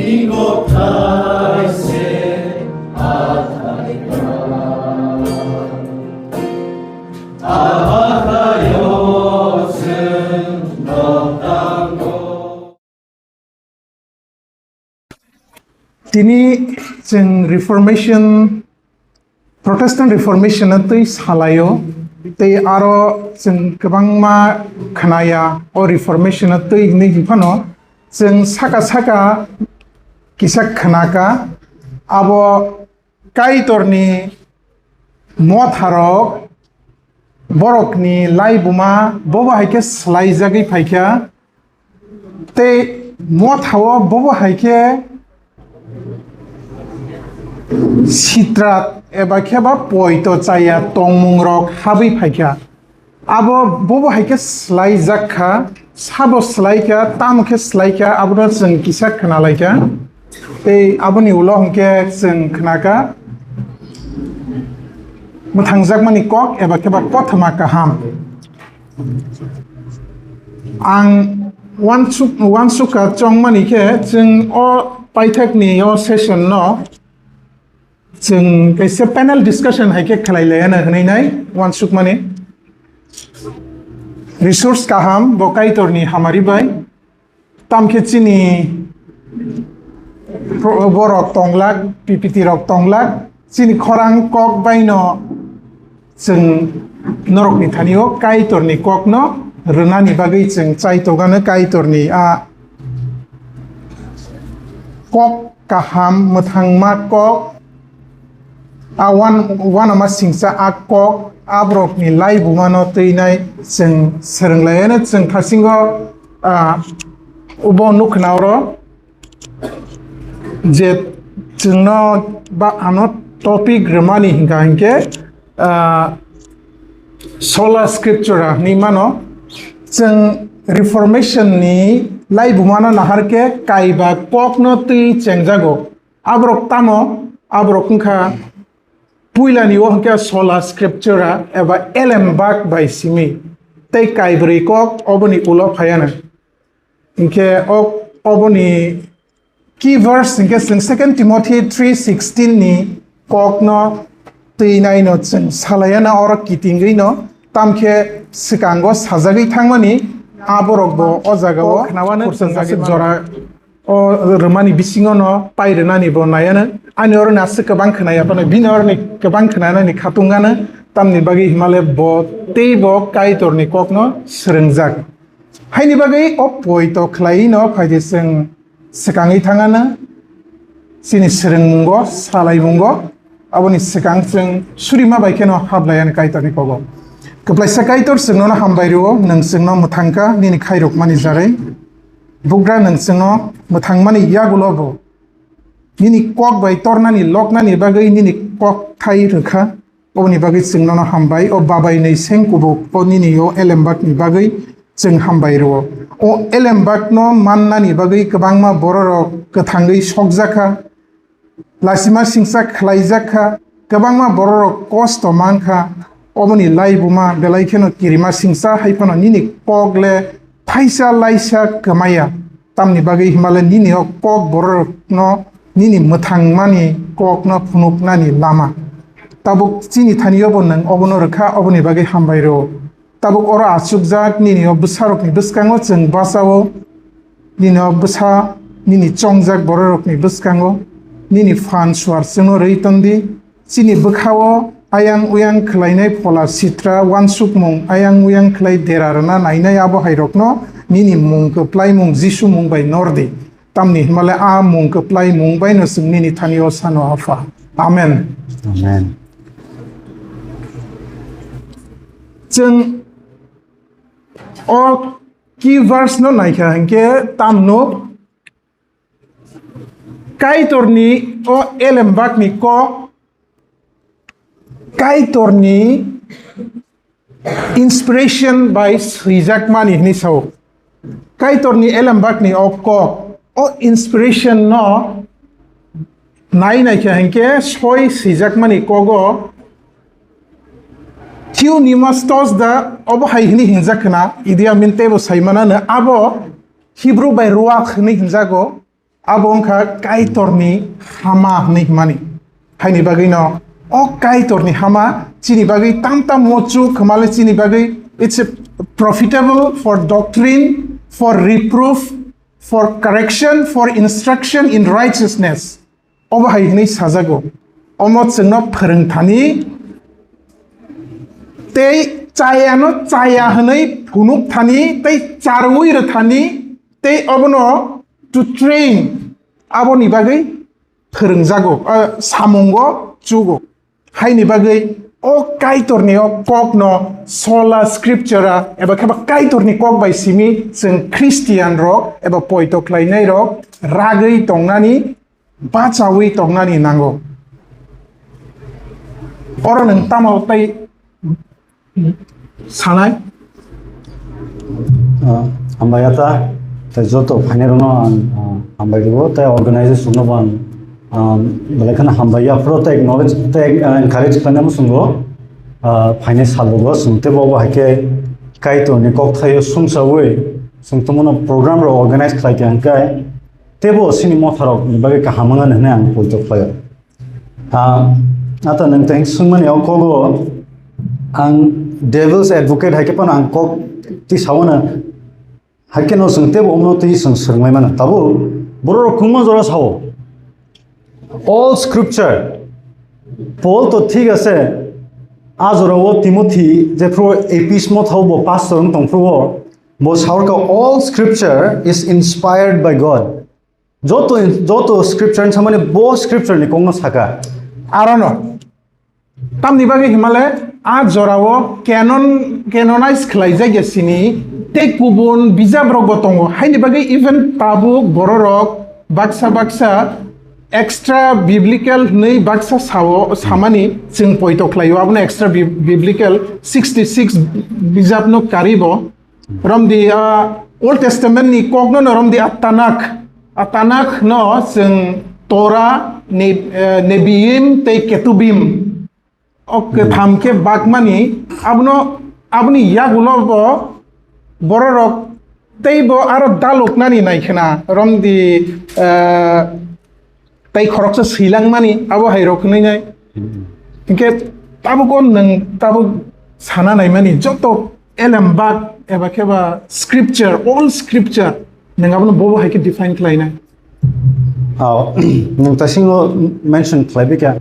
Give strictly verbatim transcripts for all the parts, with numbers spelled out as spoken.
Tini chwng Reformation, Protestant Reformation no twi salaio, tei aro chwng kwbangma khnaya o Reformation no twi hinwi hinphano chwng saka saka kisa khnaka, abo Kaitorni motharok borokni laibuma bobo hai khe swlaijagwi phaikha, tei mothao bobo hai khe sitra eba khe ba poito chaya tongmungrok habwi phaikha. Abo bobo hai khe swlaijak kha, sabo swlai kha, tamo khe swlai kha, abono chwng kisa khna lai kha. Tei aboni ulo hwnkhe chwng khna kha mwthangjakmani kok eba khe ba kothoma kaham. Ang uansuk-, uansukha chongmani khe chwng o paithakni o session no chwng kaisa panel discussion hai khe khlai lai ano hwnwi nai uansukmani. Resource kaham bo Kaitorni hamari bai. Tamkhe chini pro-, borok tonglak, P P T rok tonglak, chini khorang kok baino chwng norokni thani-o Kaitorni kokno rwnani bagwi chwng chai tongano. Kaitorni a kok kaham mwthangma kok, a wan-, wanama singsa a kok, aborokni laibumano twinai chwng swrwng laiano chwng thasingo, ah, ubo nukna oro je chwngno ba ano topic rwmani hingka hinkhe, ah, Sola Scriptura hinwi mano. Chwng Reformation ni laibumano nahar khe kaiba kokno twi chengjago. Aborok tamo? Aborok wngkha puilani o hwnkhe Sola Scriptura eba elembak bai simi, tei kaibrwi kok oboni ulo phaiano. Hinkhe o, oboni key verse hinkhe chwng Second Timothy three sixteen ni kokno twinaino chwng salaiano oro kitingwino, tamkhe swkango sajagwi thangmani aborokbo o jagao khnaano chwng aswk jora o rwmani bisingo no pai rwnani bo naiano. Ani oro ni aswk kwbang khwnaya phano, bini oro ni kwbang khwnanani khatungano, tamni bagwi himale bo tei bo Kaitorni kokno swrwngjak. Haini bagwi o poito khlaiwi no phaidi chwng swkangwi thangano chini swrwngmungo, salaimungo. Aboni swkang chwng surima bai kheno hablaiani Kaitorni kogo. Kwplaisa Kaitor chwng nono hambai rwo, nwng chwngno mwthangkha nini khairokmani jarwi. Bugra nwng chwngno mwthangmani yagulo bo nini kok bai tornani loknani bagwi nini kok thai rwkha. Oboni bagwi chwng nono hambai, o babainwi seng kubuk o nini o elembakni bagwi chwng hambai rwo. O elembakno mannani bagwi kwbangma bororok kwthangwi sokjakha. Lasima singsa khlaijak kha, kwbangma bororok kosto man kha, oboni laibuma belai kheno kirima singsa hai phano nini kok le thaisa laisa kwmaya, tamni bagwi himale nini o kok bororokno nini mwthangmani kokno phunuknani lama. Tabuk chini thani obo nwng obono rwkha, oboni bagwi hambai rwo. Tabuk oro achukjak nini o bwsarokni bwskango chwng bachao, nini o bwsa, nini chongjak bororokni bwskango, nini phan suar chwngno rwi tongdi. Chini bwkhao ayang uyang khlainai phola sitra, uansukmung ayang uyang khlai dera rwna nainai abo hairokno nini mung kwplaimung Jisu mung bai nordi. Tamni himale a mung kwplai mung baino chwng nini thani o sano Apha. Amen. Amen. Chwng o key verse no naikha hinkhe tamno Kaitorni o elembakni kok Kaitorni inspiration bai swijakmani hinwi sao. Kaitorni elembakni o kok, o inspiration no nai naikha hinkhe soi swijakmani kogo Theopneustos da obo hai hinwi hinjak khna, Idi Amin teibo saimanano abo Hebrew bai ruach hinwi hinjago. Abo wngkha Kaitorni hama hwnwi hwnmani. Haini bagwino o Kaitorni hama chini bagwi tam tam muchuk hwnmale chini bagwi it's a profitable for doctrine, for reproof, for correction, for instruction in righteousness. Obo hai hwnwi sajago. Omo chwngno phwrwng thani tei chayano chaya hwnwi phunuk thani tei charwi rw thani tei obono to train aboni bagwi phwrwngjago, ah, samungo chugo. Haini bagwi o Kaitorni o kokno sola scriptura eba khe ba Kaitorni kok bai simi chwng Christian rok eba poito khlainai rok ragwi tongnani, bachawi tongnani nango. Oro nwng tamo tei sanai? Ah, hambai ata, tei joto phainairokno ang, ah, hambai rwo, tei organization no bo ang, ah, belai kheno hambai ya, phuru tei acknowledge, tei, ah, encourage khlaina muchungo, ah, phainai salrogo chwng teibo bo hai khe Kaitorni kokthaio sumsawi chwng tongmano program rok organize khlai kha hwnkhe, teibo chini motharokni bagwi kaham wngmani hwnwi ang poito khlaio. Ah, ata nwng tei swngmani o kogo ang devil's advocate hai khe phano ang kok twi sawana hai khe no chwng teibo omno twi chwng swrwngmai mano. Tabuk borok rok kwbangma jora sao all scripture. Paul to thik ase, a jora o Timothy jephru Epis mothao bo pastor wng tongphru o, bo saurka all scripture is inspired by God. Joto, joto scripture ni samani bo scripture ni kokno saka. Arono. Tamni bagwi himale a jorao canon, canonize khlaijak ya sini tei kubun bijap rok bo tongo. Haini bagwi even tabuk bororok baksa baksa extra biblical hwnwi baksa sao samani chwng poito khlaio. Abono extra bi-, biblical sixty six bijapno karibo. Romdi, ah, Old Testament ni kokno no romdi a Tanakh. A Tanakh no chwng Torah, Ne-, eh, Nevi'im tei Ketuvim. O kwtham khe bakmani abono, aboni yagulo bo bororok tei bo aro daluknani naikhwna romdi, eh, tei khoroksa swilangmani abo hai rok hwnwi nai. Hinkhe tabuk o nwng tabuk sana naimani joto elem bak eba khe ba scripture, all scripture nwng abono bobo hai khe define khlainai. Aw, nwng tasingo mention khlaibai kha.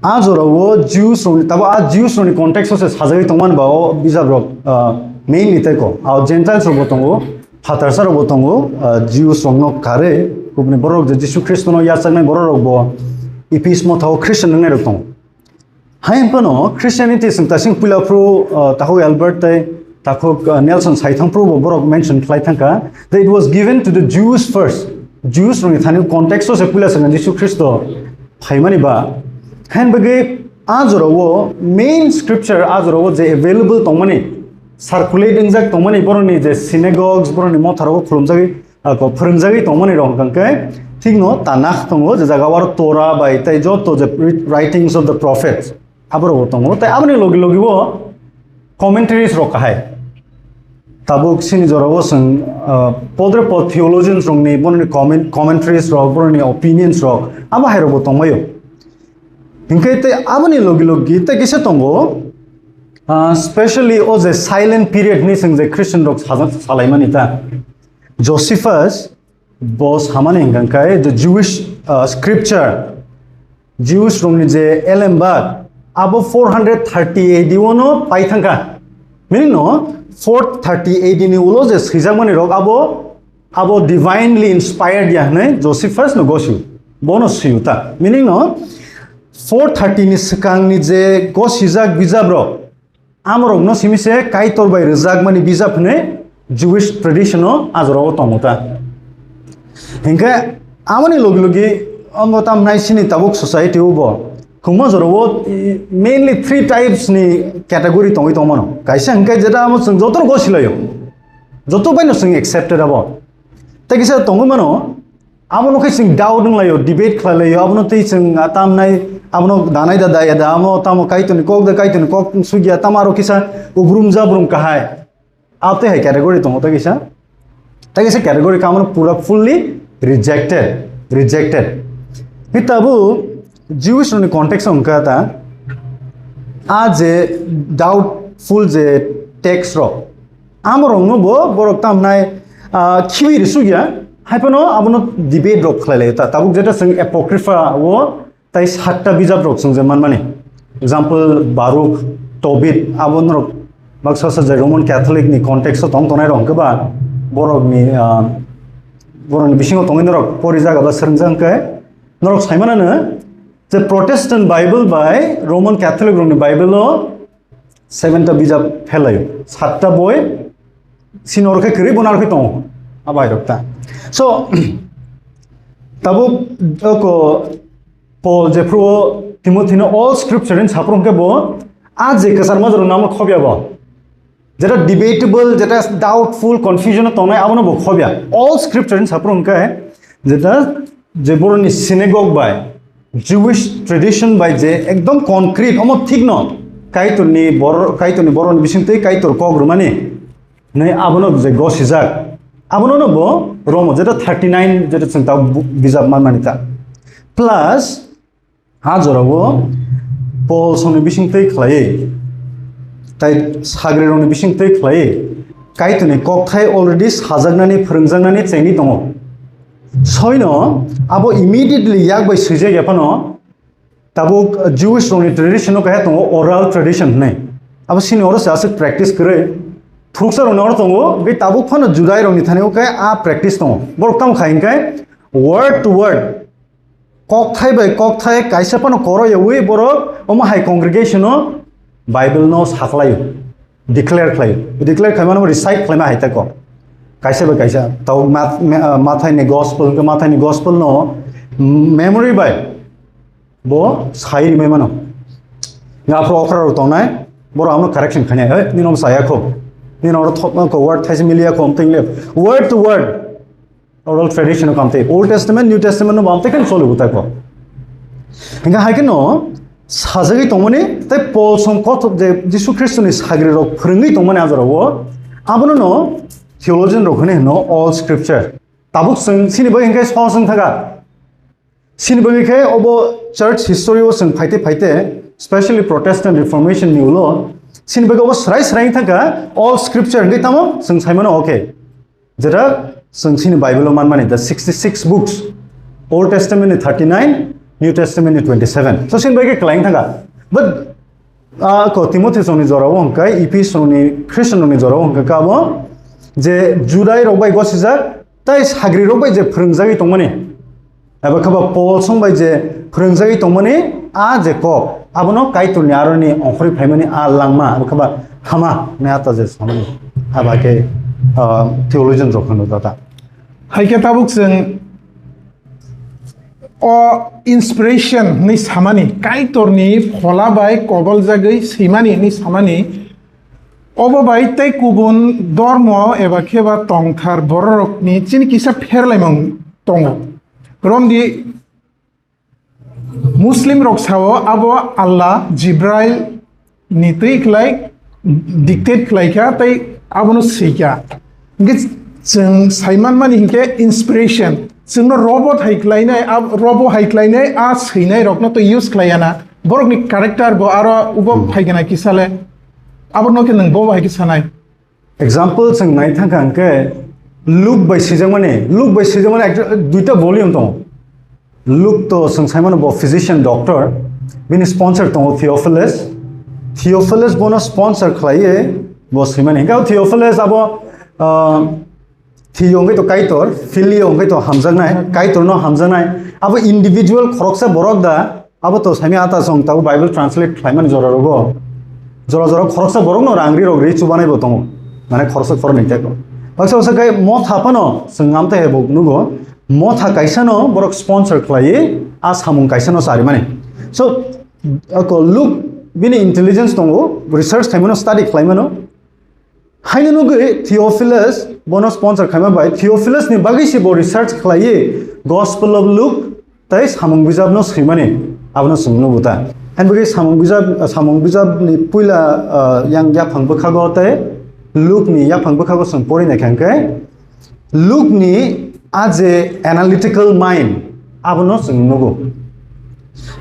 A jorao Jews rokni, tabo a Jews rokni context o se sajagwi tongmani ba o bijap rok, ah, mainly tei ko. Aw, Gentiles rok bo tongo, phatarsa rok bo tongo, ah, Jews rokno karwi, kubuni borok je Jisu Khristono yachaknai borok rok bo Epis mothao Christian wngnai rok tongo. Hai phano Christianity chwng tasing puila phru, ah, takhuk Albert tei takhuk, ah, Nelson sai thang phru bo borok mention khlai thang kha that it was given to the Jews first. Jews rokni thani context o se puila chwng Jisu Khristo phaimani ba. Hain bagwi a jorao main scripture a jorao je available tongmani, circulate wngjak tongmani borokni je synagogues, borokni motharo khulumjagwi, ako phwrwngjagwi tongmani rok hwnkha khe thikno Tanakh tongo, je jaga o aro Torah bai tei joto je writings of the prophets aborok bo tongo. Tei aboni logi logi bo commentaries rok kahai. Tabuk sini jorao chwng, ah, podre pod theologians rokni borokni comment-, commentaries rok, borokni opinions rok, abo hai rok bo tongbaio. Hinkhe tei aboni logi logi tei kisa tongo, ah, specially o je silent period hinwi chwng je Christian rok saja-, salaimani ta. Josephus bo samani hwnkha khe the Jewish, ah, scripture, Jews rokni je elembak, abo four hundred thirty A D o no pai thangkha. Meaning no, four thirty A D ni ulo je swijakmani rok abo, abo divinely inspired ya hwnwi Josephus no gosio. Bono sio ta. Meaning no, four thirty ni swkangni je gosijak bijap rok, amorokno simi se Kaitor bai rwjakmani bijap hwnwi Jewish tradition o a jorao tongo ta. Hinkhe amoni logi logi omo tam nai sini tabuk society o bo kwbangma jorao, i, mainly three types ni category tongwi tongmano. Kaisa hinkhe jeta amo chwng jotono gosilaio, joto baino chwng accepted abo. Tei kisa tongwi mano, abono khe chwng doubt wnglaio, debate khlailaio, abono tei chwng, ah, tamnai, abono danai da daya da, amo tamo Kaitorni kok da, Kaitorni kok sugya, tamo aro kisa ubrum jabrum kahai. Abo tei hai category tongo tei kisa. Tei kisa category khe abono pura fully rejected. rejected. Hi tabuk Jewish rokni context o hwnkha ta, a je doubtful je text rok, amorokno bo borok tamnai, ah, khibi risuk ya, hai phano abono debate rok khlai lai ta. Tabuk jeta chwng Apocrypha o tai satta bijap rok chwng je manmani. Example, Baruch, Tobit, abo norok baksa sa je Roman Catholic ni context o tong tongnai rok hwnkhe ba borok ni, ah, borok ni bisingo tongwi norok pori jaga ba swrwngjak hwnkhe norok sai manano je Protestant Bible bai Roman Catholic rok ni Bible o seven ta bijap phelaio, satta boi sini oro khe kwrwi, bono aro khe tongo, a bai rok ta. So, tabuk oko Paul jephru o Timothy no all scripture in saphru hwnkhe bo a je kwchar majra namo khobya bo. Jeta debatable, jeta doubtful, confusion o tongnai abono bo khobya. All scripture in saphru hwnkhe jeta je boroni synagogue bai, Jewish tradition bai je ekdom concrete, omo thik no, Kaitorni bor-, Kaitorni boroni bisingtwi Kaitor kok rwmani hinwi abono je gosijak, abono no bo Romo jeta thirty nine jeta chwng ta bu-, bijap manmani ta. Plus, ha jorao Paul songni bisingtwi khlaiwi, tai sagrirokni bisingtwi khlaiwi, Kaitorni kokthai already sajaknani, phwrwngjaknani chengwi tongo. Soino abo immediately yak bai swijak ya phano, tabuk Jewish rokni tradition o kaisa tongo oral tradition hinwi. Abo sini oro se aswk practice kwrwi. Thuksa rokni oro tongo, hwnkhe tabuk phano Judai rokni thani o khe a practice tongo. Borok tamo khai hwnkhe word to word, kokthai bai kokthai kaisa phano koro yawi borok omo hai congregation o Bible no saklaio, declare khlaio. Declare khlaimano recite khlaima hai tako. Kaisa bai kaisa. Tau Math-, Ma-, ah, Mathai ni gospel, hwnkhe Mathai ni gospel no memory bai bo sai rimai mano. Nga aphro okra rok tongnai, borok amno correction khainai, "Hey, nini om saya kho. Nini oro thopma kho, word thaisa miliya kho," amtwng le. Word to word. Oral tradition o kamtwi, Old Testament, New Testament no bamtwi khe choli buta ko. Hingkha hai kheno sajagwi tongmani, tei Paul song kothok je Jisu Khristo ni sagri rok phwrwngwi tongmani a jora o, abono no theologian rok hwnwi hwno all scripture. Tabuk chwng sini bagwi hingkhe sohoswng thaka. Sini bagwi khe obo church history o chwng phaite phaite, specially Protestant Reformation ni ulo, sini bagwi obo srai srai thaka all scripture hingkhe tamo chwng saimano, okay. Jeta chwng chini Bible o manmani, the sixty six books, Old Testament ni thirty nine, New Testament ni twenty seven. So, chini bai khe kwlaing thangkha. But, ah, ko Timothy songni jorao hwnkhe, Ephesus ni Christian rokni jorao hwnkhe kabo je Judai rok bai gosijak, tai sagri rok bai je phwrwngjagwi tongmani. Abo khe ba Paul song bai je phwrwngjagwi tongmani a je kok, abono Kaitorni aroni ongkhorwi phaimani a langma, abo khe ba hama hwnwi a ta je samani, abo khe, ah, theologian rok hwno dada. Hai khe tabuk chwng o inspiration hwnwi samani, Kaitorni phola bai koboljagwi swimani hwnwi samani, obo bai tei kubun dormo eba khe ba tongthar bororokni chini kisa pherlaimung tongo. Romdi Muslim rok sao abo Allah Jibrail ni twi khlai dictate khlai kha tei abono swi kha. Hingkhe chwng sai manmani hinkhe inspiration. Chwngno robo hai khlainai, ab-, robo hai khlainai, a swinai rokno to use khlai ya na. Borokni character bo aro ubo Hmm. phai gana kisa le. Abono khe nwng bo hai khe sanai. Example, chwng nai thang kha hwnkhe Luke bai swijakmani, Luke bai swijakmani ek-, duita volume tongo. Luke to chwng sai mano bo physician doctor, bini sponsor tongo Theophilus. Theophilus bono sponsor khlaiwi bo swimani. Hingkhe o Theophilus abo, ah, Theo hwnkhe to Kaitor, Filio hwnkhe to hamjaknai, Kaitorno hamjaknai. Abo individual khoroksa borok da, abo to saimya ata song tabo Bible translate khlaimani jora rogo. Jora jora khoroksa borokno rang ri rok ri chubanai bo tongo. Mane khoroksa khoroknwi tei ko. Baksa baksa khe motha phano chwng amtwi hai bo nugo. Motha kaisa no borok sponsor khlaiwi a samung kaisa no charimani. So, ako Luke bini intelligence tongo, research khlaimano, study khlaimano. Haino nugwi Theophilus bono sponsor khaima bai Theophilus ni bagwi se bo research khlaiwi Gospel of Luke tei samung bijap no swimani abono chwng nugo ta. Haino bagwi samung bijap, samung bijap ni puila, ah, yang yaphang bwkhago tei Luke ni yaphang bwkhago chwng pori naikha hwnkhe Luke ni a je analytical mind, Abono chwng nugo.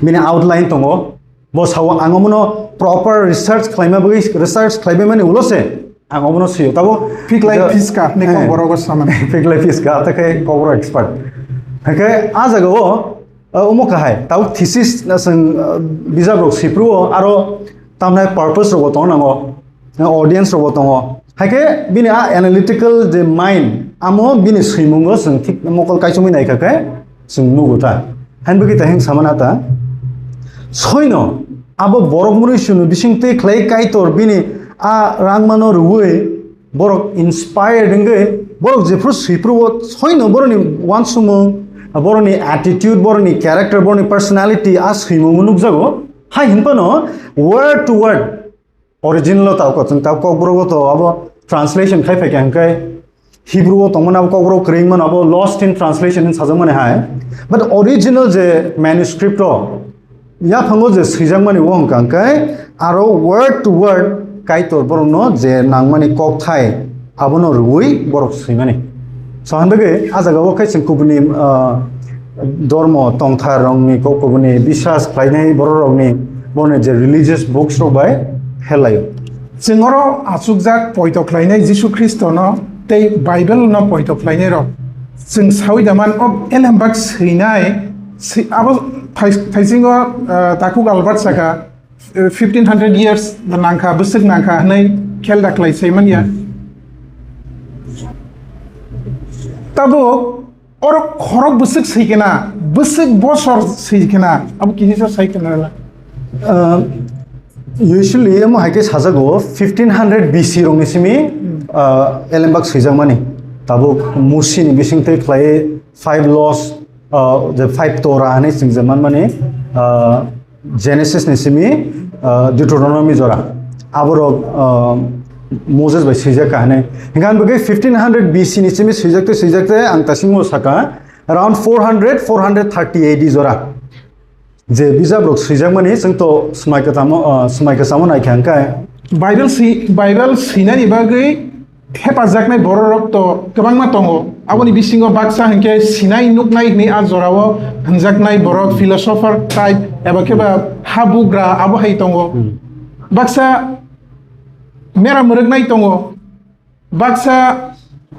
Bini outline tongo. Bo sao ang omono proper research khlaima bagwi, research khlaibai mani ulo se ang omono sio. Tabo Phiklai the, phiska ni eh, kokborok o samani. Phiklai phiska, ta khe kokborok expert. Hake a jaga o, uh, omo kahai. Tabo thesis na chwng, uh, bijap rok sipru o aro tamnai purpose rok bo tong nango. Audience rok bo tongo. Hai khe bini a analytical je mind, amo bini swimungo chwng thik mokol kaichomwi nai kha khe chwng nugo ta. Hain bagwi ta heng samana ta. Soino abo borok mwnwi chwngno bising twi khlai Kaitor bini a rangmano rwui borok inspired wngwi borok jephru swiphru o soino boroni uansukmung, boroni attitude, boroni character, boroni personality a swimungo nukjago. Hai hinphano word to word Original o tao kok, chwng tao kokborok o to abo translation khai phaikha hwnkhe Hebrew o tongmani abo kokborok kwrwi wngmano abo lost in translation hin sajakmani hai. But original je manuscript o yaphango je swijakmani o wngkha hwnkhe aro word to word Kaitor borokno je nangmani kokthai abono rwui borok swimani. So, hanbagwi a jaga o khe chwng kubuni, ah, dormo tongthar rokni ko-, kubuni biswas khlainai borok rokni boni je religious books rok bai helaio. Chwng oro achukjak poito khlainai Jisu Khristono tei Bible no poito khlainai rok. Chwng sawi da man o elembak swinai si-, abo thai-, thaisingo, ah, Takhuk Albert saka, fifteen hundred years da nangkha, bwswk nangkha hwnwi khel da khlai sai manya. Tabuk oro khorok bwswk swi kena, bwswk bosor swi kena, abo kisa sai kena la. Uh, Usually, omo hai khe sajago fifteen hundred B C rokni simi, uh, elembak swijakmani. Tabuk Musini bising twi khlai five laws, uh, the five Torah hwnwi chwng je manmani, uh, Genesis ni simi, uh, Deuteronomy jora. Aborok, uh, Moses bai swijak ka hwnwi. Hingkhe ang bagwi fifteen hundred B C ni simi swijak tei swijak tei ang tasingmo saka around four hundred, four hundred thirty A D jora. Je bijap rok swijakmani chwng to swmai kwthamo, uh, swmai kwchamo naikha hwnkhe. Bible si-, Bible swinani bagwi hepajaknai bororok to kwbangma tongo. Aboni bisingo baksa hinkhe sinai nuknai hwnwi a jorao hwnjaknai borok philosopher type eba khe ba habugra abo hai tongo. Hmm. Baksa mera mwrwknai tongo, baksa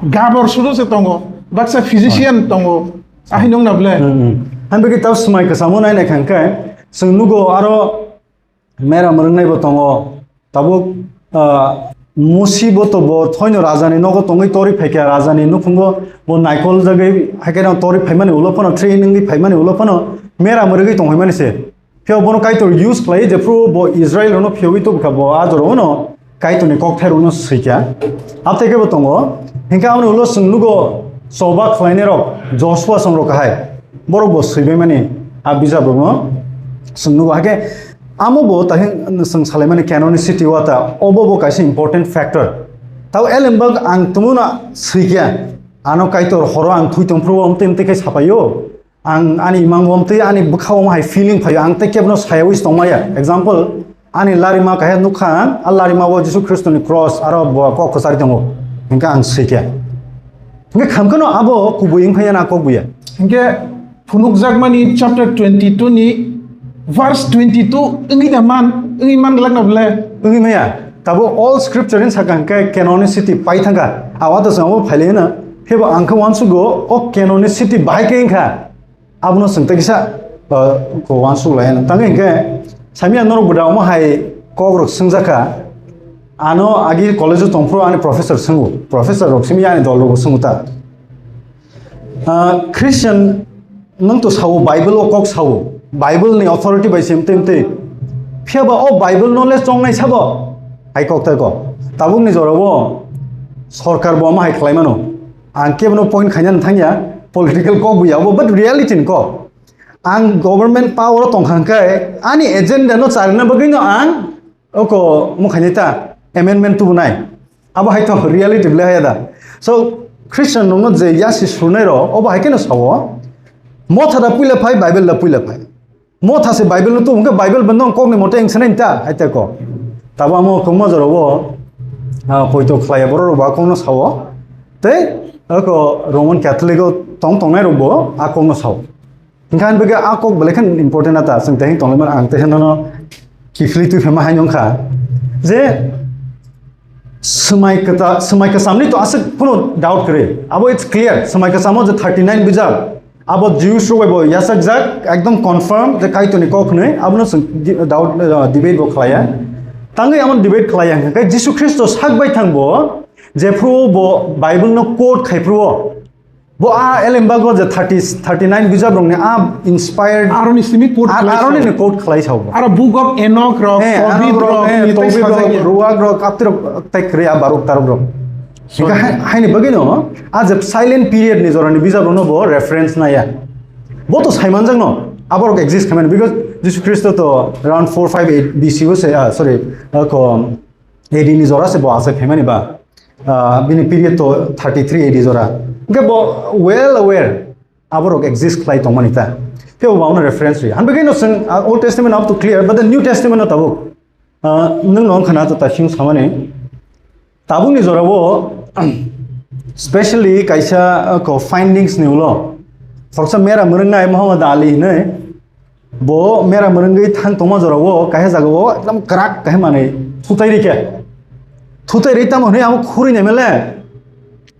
gabor sudo se tongo, baksa physician tongo. Ahai nung na ble? Hmm, hmm. Hanbagwi tao swmai kwchamo nai naikha hwnkhe chwng nugo aro mera mwrwngnai bo tongo. Tabuk, ah, Musi bo to bo thoino rajani nogo tongwi torwi phaikha, rajani nukhungo bo naikol jagwi haikhe rang torwi phaimani ulo phano, train wngwi phaimani ulo phano mera mwrwgwi tongphaimani se. Phiya bono Kaitor use khlai, jephru bo Israel rokno phiyogwi tubukha, bo a jorao no Kaitorni kokthai rokno swikha. Abtei khe bo tongo. Hinkhe aboni ulo chwng nugo choba khlainai rok, Joshua song rok hai. Borok bo swibaimani a bijap rokno chwng nugo. Hakhe amo bo tahik chwng salaimani canonicity wata, obo bo kaisa important factor. Tao elembak ang tumuno swikha, ano Kaitor horo ang thui tongphuru amtwi amtwi khe sapaio. Ang ani imang bo amtwi ani bwkha o hai feeling phaio, ang tei kebono sayawi tongmaya. Example, ani larima kaisa nukha ang, a larima o Jisu Khristoni cross aro bo kok kwchari tongo. Hinkhe ang swikha. Hinkhe khamkhano abo kubui wngphaiya na kok buya. Hinkhe phunukjakmani chapter twenty-two ni verse twenty-two wngwi da man, wngwi man glak na bole? Wngwi maya. Tabo all scripture in sakha hinkhe canonicity pai thangkha. Awa to chwng abo phailai na. Phebo ang khe uansugo o canonicity bahai khe wngkha. Abono chwng tei kisa, uh, ko uansuk lai nang. Tangwi hinkhe samya norok bwda omo hai kok rok swngjakha. Ano agi college o tongphuru ani professor swngo. Professor rok simi ani dol rok swngo ta. Ah, Christian, nwng to sao, Bible o kok sao, Bible ni authority bai se mtwi mtwi. Phiya ba o Bible no le chongnai sabo? Hai kok tai kok. Tabuk ni jora o sorkar bo ma hai khlai mano. Ang kebono point khaina thangya, political kok buya bo, but reality ni kok. Ang government power o tongkha hwnkhe ani agenda no charina bagwi no ang oko mukhaini ta amendment tubunai. Abo hai to reality bwle haya da. So, Christian rokno je yasi surnai rok, obo hai kheno sao, motha da puila phai, Bible da puila phai. Motha se Bible no tu hwnkhe Bible bwno kokni mote wngsanai ta, hai te ko. Tabo amo kwbangma jora o, ah, poito khlaiya borok rok bo a kokno sao. Tei, ako Roman Catholic o tong tongnai rok bo a kokno sao. Hingkha ang bwkhe a kok belai khe important ata, chwng tei tonglaimani ang tei nono kiphilwi twi phema hai wngkha je swmai kwta-, swmai kwchamni to aswk phano doubt kwrwi. Abo it's clear, swmai kwchamo je thirty nine bijap, abo Jews rok bai bo yachakjak, ekdom confirm je Kaitorni kok hwnwi, abono chwng di-, doubt, uh, debate bo khlaiya. Tangwi amo debate khlaiya hwnkhe Jisu Khristo sak bai thang bo, jephru bo Bible no quote khai phru o, bo a elembago je thirty, thirty nine bijap rokni a inspired, aroni simi quote a-, khlai aroni sao. Ni quote khlai sao bo. Aro Book of Enoch rok, eh, Tobit Enoch rok, rok, eh, ni tei Tobit rok, sajak ya. Ruak rok, apti rok tei kwrwi a baruk tarok rok. Hingkha hai-, haini bagwi no, a je silent period ni jorani bijap rokno bo reference naya. Bo to saimanjak no, aborok exist khaimani, because Jisu Khristo to around four five eight B C o se, ah, sorry, ah, ko A D ni jora se bo asai phaimani ba, ah, bini period to thirty three A D jora. Hingkhe bo well aware, aborok exist khlai tongmani ta. Tei bo bono reference ri. Hanbagwi no chwng, ah, Old Testament up to clear, but the New Testament no tabuk. Ah, nwng no wngkha na to ta sing samani. Tabukni jorao, specially kaisa, ah, ko findings ni ulo. Khoroksa mera mwrwngnai Muhammad Ali hinwi. Bo mera mwrwngwi thang tongma jorao kaisa jagao ekdom kwrak kaisa manwi thutai rikha. Thutai ri tamo hinwi amo khurui naimale.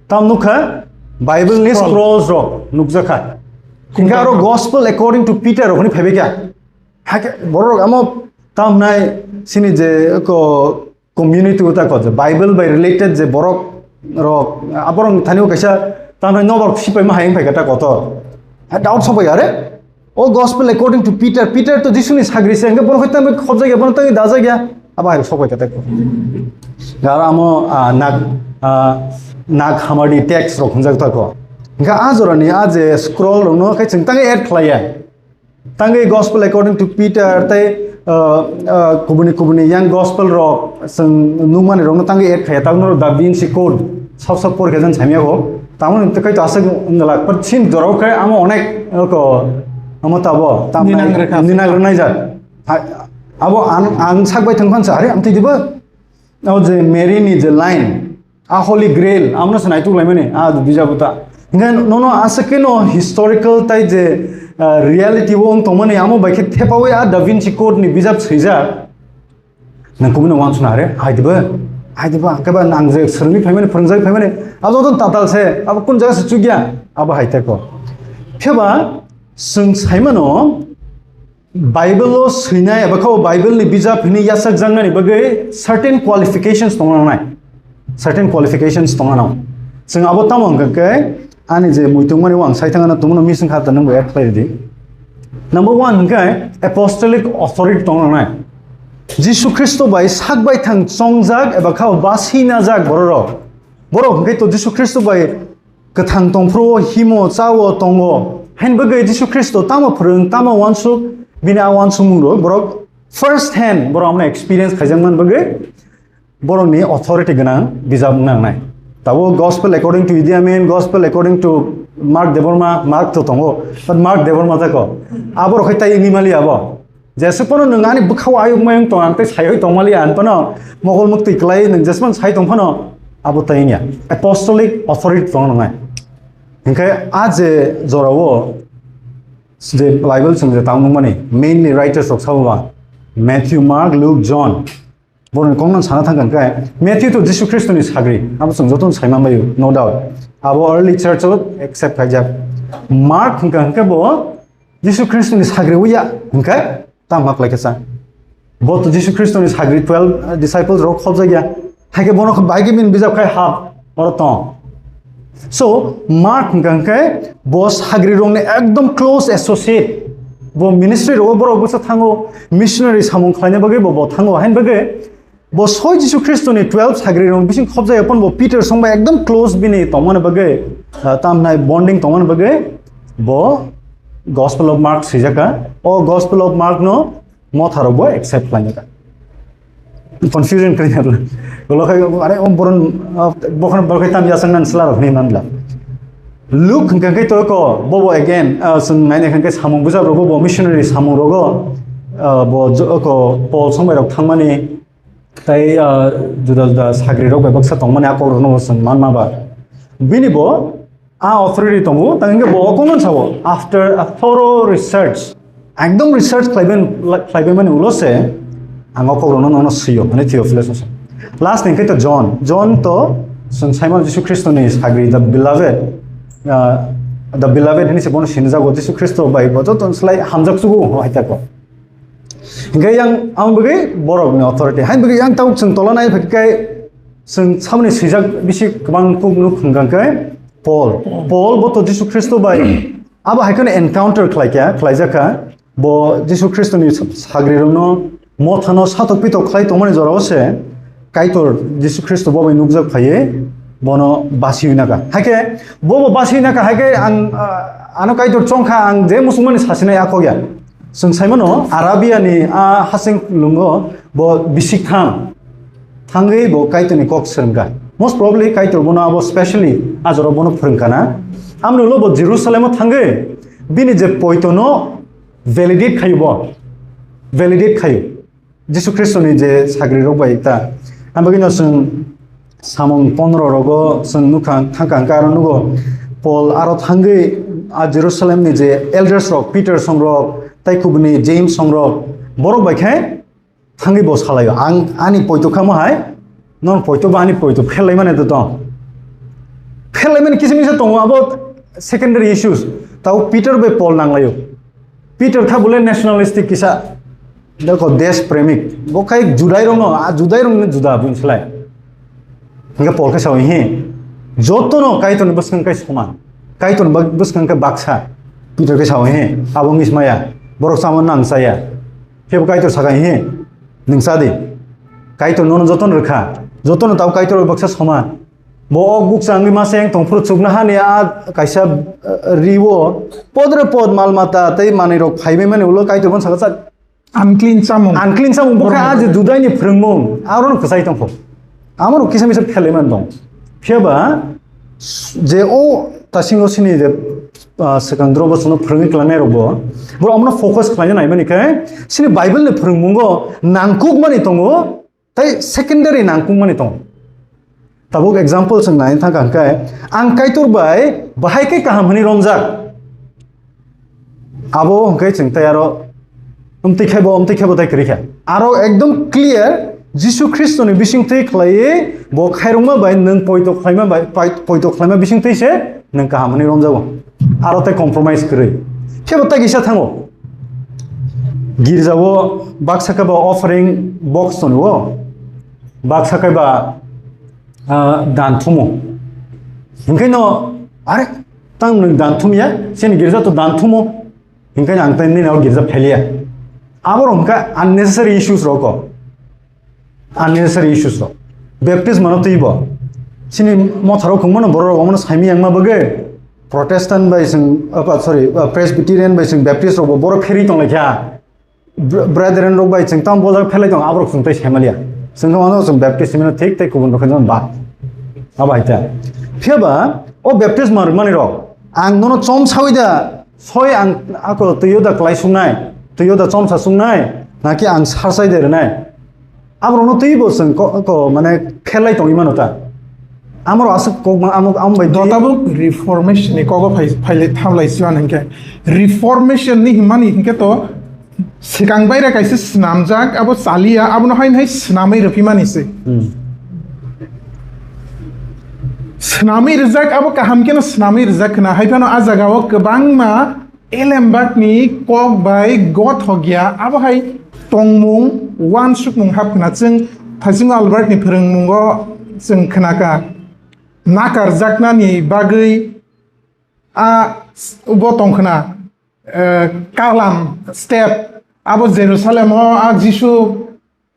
Tam nukha Bible ni Scroll. Scrolls rok nukjakha. Hingkha aro Gospel according to Peter rok hinwi phaibaikha. Hakhe borok amo tam hnai sini je ko community uta ko je Bible bai related je borok rok, aborok thani o kaisa tamni nobar sipai ma hayung phaikha ta kotor. Ha, doubt sobai are. O gospel according to Peter, Peter to Jisuni sagri se, hingke bono khoi tamni khobjak ya, bono tamni dajak ya. Abo hai sobai kha ta ko. Gara amo, ah, nag, ah, nag hamari text rok hunjak ta ko. Hingke a jorani a je scroll rok no khai chwng tangwi add khlai ya. Tangwi Gospel according to Peter tei, uh, uh, kubuni kubuni yang gospel rok chwng nukmani rokno tangwi add khaiya, tabukno Da Vinci Code sak sak porikha jan samya kho. Tabukno tei kaitor aswk wngla, but sin jorao khe amo onek ko amo tabo tam ninang rwkha. Ninang rwnai jat. Ha, abo ang, ang sak bai thang phan sa, are amtwi dibo? O je Mary ni je line, a Holy Grail, amno se naituk laimani, a bijabo ta. Hingke nono aswk khe no historical tai je, ah, reality o wng tongmani, amo bai khe thepaui a Da Vinci Code ni bijap swijak. Nang kubuni wansuna are, hai dibo, hai dibo, hingke ba nang je swrwngwi phaimani, phwrwngjagwi phaimani, abo joto tatal se, abo kun jaga se chukya, abo hai tei ko. Phiya ba, chwng saimano, Bible o swinai eba khe o Bible ni bijap hinwi yachakjaknani bagwi certain qualifications tongna nangnai. Certain qualifications tongna nango. Chwng abo tamo hwnkha khe ani je muitung mani o ang sai thangna tongmano missing kha ta nwng bo add khlai ridi. Number one hwnkhe apostolic authority tongna nangnai. Jisu Khristo bai sak bai thang chongjak eba khe o basi najak bororok. Borok hwnkhe to Jisu Khristo bai kwthang tongphuru, himo, chao, tongo. Hain bagwi Jisu Khristo tamo phwrwng, tamo wansuk, bini a wansukmung rok borok first hand borok amno experience khaijak man bagwi borokni authority gwnang bijap wngna nangnai. Tabuk Gospel according to Idi Amin, Gospel according to Mark Debbarma, Mark to tongo, but Mark Debbarma tako. Aborok hai tai wngwi mali abo. Jesuk phano nwng ani bwkhao ayuk mayung tong, ang tei saiwi tongmaliya, ang phano mokol muktwi kwlai nwng jesuk phano sai tong phano abo tei wngya. Apostolic authority tong nangnai. Hinkhe a je jorao je Bible chwng je tang nukmani, mainly writers rok sabo ba Matthew, Mark, Luke, John. Borokni kokno sana thangkha hinkhe Matthew to Jisu Khristoni sagri, abo chwng jotono sai manbaio, no doubt. Abo early church o accept khaijak. Mark hinkha hinkhe bo Jisu Khristoni sagri wngya hinkhe tamo khlai khe sa. Bo to Jisu Khristoni sagri twelve disciples rok khobjakya. Haikhe bono bahai khe bini bijap khai hap oro tong. So, Mark hwnkha hwnkhe bo sagri rokni ekdom close associate. Bo ministry rogo borok bwsa thango, missionary samung khlaina bagwi bo, bo thango. Hain bagwi bo soi Jisu Khristoni twelve sagri rok bising khobjak phano bo Peter song bai ekdom close bini tongmani bagwi, ah, tamnai bonding tongmani bagwi bo Gospel of Mark swijaka. O Gospel of Mark no motha rok bo accept khlaina ka. Confusion kri na. Golo khai are om boron, ah, bokhon bokhai tam yasang nan sla rok ni manla. Luke hwnkha khe to ko bo bo again, ah, sung nai nai khe samung bujak rok bo missionary samung rogo, ah, bo jo-, ko Paul song bai rok thangmani tai, ah, juda juda sagri rok bai baksa tongmani akol rok no sung manma ba. Bini bo a authority tongo, tang hingke bo o kongman sao, after a thorough research, ekdom research khlaiben, khlaiben mani ulo se, ang o kokrokno nono sio, hwnwi Theophilus no sa. Last ni hingke to John, John to chwng Simon Jisu Khristo ni sagri, the beloved, ah, the beloved hwnwi se bono sinijago, Jisu Khristo bai bo joto slai hamjak sugo hai tako. Hingke yang ang bagwi borok ni authority, hai bagwi yang tabuk chwng tola nai phai kai chwng samani swijak bisi kwbang kuk nuk hwnkha khe Paul. Paul bo to Jisu Khristo bai abo hai kheno encounter khlai kha, khlai jak kha. Bo Jisu Khristo ni sagri rokno mothano satok pitok khlai tongmani jorao se Kaitor Jisu Khristo bo bai nukjak phaiwi bono basiwi naka. Haikhe bo bo basiwi naka, haikhe ang, ah, ano Kaitor chongkha, ang je musungmani sasinai a kok ya. Chwng saimano Arabia ni a hasing lungo bo bisik thang thangwi bo Kaitor ni kok swrwngkha. Most probably Kaitor bono abo specially a jorao bono phwrwngkha na. Amoni ulo bo Jerusalem o thangwi bini je poito no validate khayo bo. Validate khayo. Jisu Khristo ni je sagri rok bai ta. Ang bagwi no chwng samung pondro rogo chwng nukha, thangkha hwnkhe aro nugo Paul aro thangwi a Jerusalem ni je elders rok, Peter song rok, tai kubuni James song rok, borok bai khe thangwi bo salaio. Ang ani poito kha mo hai, non poito ba ani poito phelai mane to tong. Phelai mane kisa misa tongo abo secondary issues. Tao Peter bai Paul nanglaio. Peter kha bole nationalistic kisa. Dako desh premik. Bo khai Judai rok no, a Judai rok ni Juda bini slai. Hingke Paul khe sao hi. Joto no Kaitor ni bwskang kai soman. Kaitor ni bwskang kai baksa. Peter khe sao hi. Abo wngwi smaya. Borok samo nang saya. Khe bo Kaitor saka hi. Nung sa di. Kaitor nono joto no rwkha. Joto no tao Kaitor bai baksa soman. Bo ok bukcha wngwi masa yang tongphuru chukna hani a kaisa, eh, riwo podre pod mal mata tei manwi rok phaibai mani ulo Kaitor bon saka sa unclean chamung. Unclean chamung bokha a je Judaini phwrwngmung aro no kwchai tongkho. Amo rok kisa misa phelai man tong. Phiya ba je o tasingo sini je, ah, swkang dro bo sono phwrwngwi klangnai rok bo boro omono focus khlaina nai mani khe sini Bible ni phwrwngmungo nangkuk mani tongo. Tai secondary nangkukmani tong. Tabuk example chwng nai thangkha hwnkhe, ang Kaitor bai bahai khe kaham hwnwi romjak. Abo hwnkhe chwng tai aro umtwi khebo, umtwi khebo tai kwrwi kha. Aro ekdom clear, Jisu Khristoni bisingtwi khlaiwi bo khairokma bai nwng poito khlaima bai, pai-, poito khlaima bisingtwi se nwng kaham hwnwi romjago. Aro tai compromise kwrwi. Khebo tai kisa thango. Girjao baksa khe ba offering box tono, baksa khe ba, ah, dan thumo. Hinkhe no, are, tang nwng dan thumya, chini girja to dan thumo. Hinkhe ang tei nini o girja pheliya. Abo rok hwnkhe unnecessary issues rok. Unnecessary issues rok. Baptism ano twi bo. Chini motha rok khungmano borok rok omono saimi yangma bagwi. Protestant bai chwng, apa, sorry, uh, Presbyterian bai chwng Baptist rok bo borok pherwi tong laikha. Br-, brethren rok bai chwng tamo bojak phelai tong, aborok chwng tei saimalia. Chwng khe mano chwng Baptist hwnmano thik tei kubun rok khe ba. Abo hai ta. Phiya ba o baptisma rwmani rok ang nono chom sawi da, soi ang ako twiyo da klai sungnai, twiyo da chomsa sungnai, naki ang sarsai de rwnai. Aborokno twibo chwng ko, ko, mane, pherlai tongwi mano ta. Amoro aswk kok ma, amo, amo bai twi. Dotabuk reformation ni kogo phai, phailai thamlai siyan hinkhe. Reformation ni himani hinkhe to swkang baira kaisa swnamjak, abo chaliya, abono haino hai swnamwi rwphimani se. Hmm. Swnamwi rwjak, abo kaham kheno swnamwi rwjak khna. Hai phano a jagao kwbangma Elembakni kok bai gothok ya, abo hai tongmung, uansukmung hap khna. Chwng Thaichung Albertni phwrwngmungo chwng khna kha, nakarjaknani bagwi a bo tong khna, eh, kalam, step, abo Jerusalem o a Jisu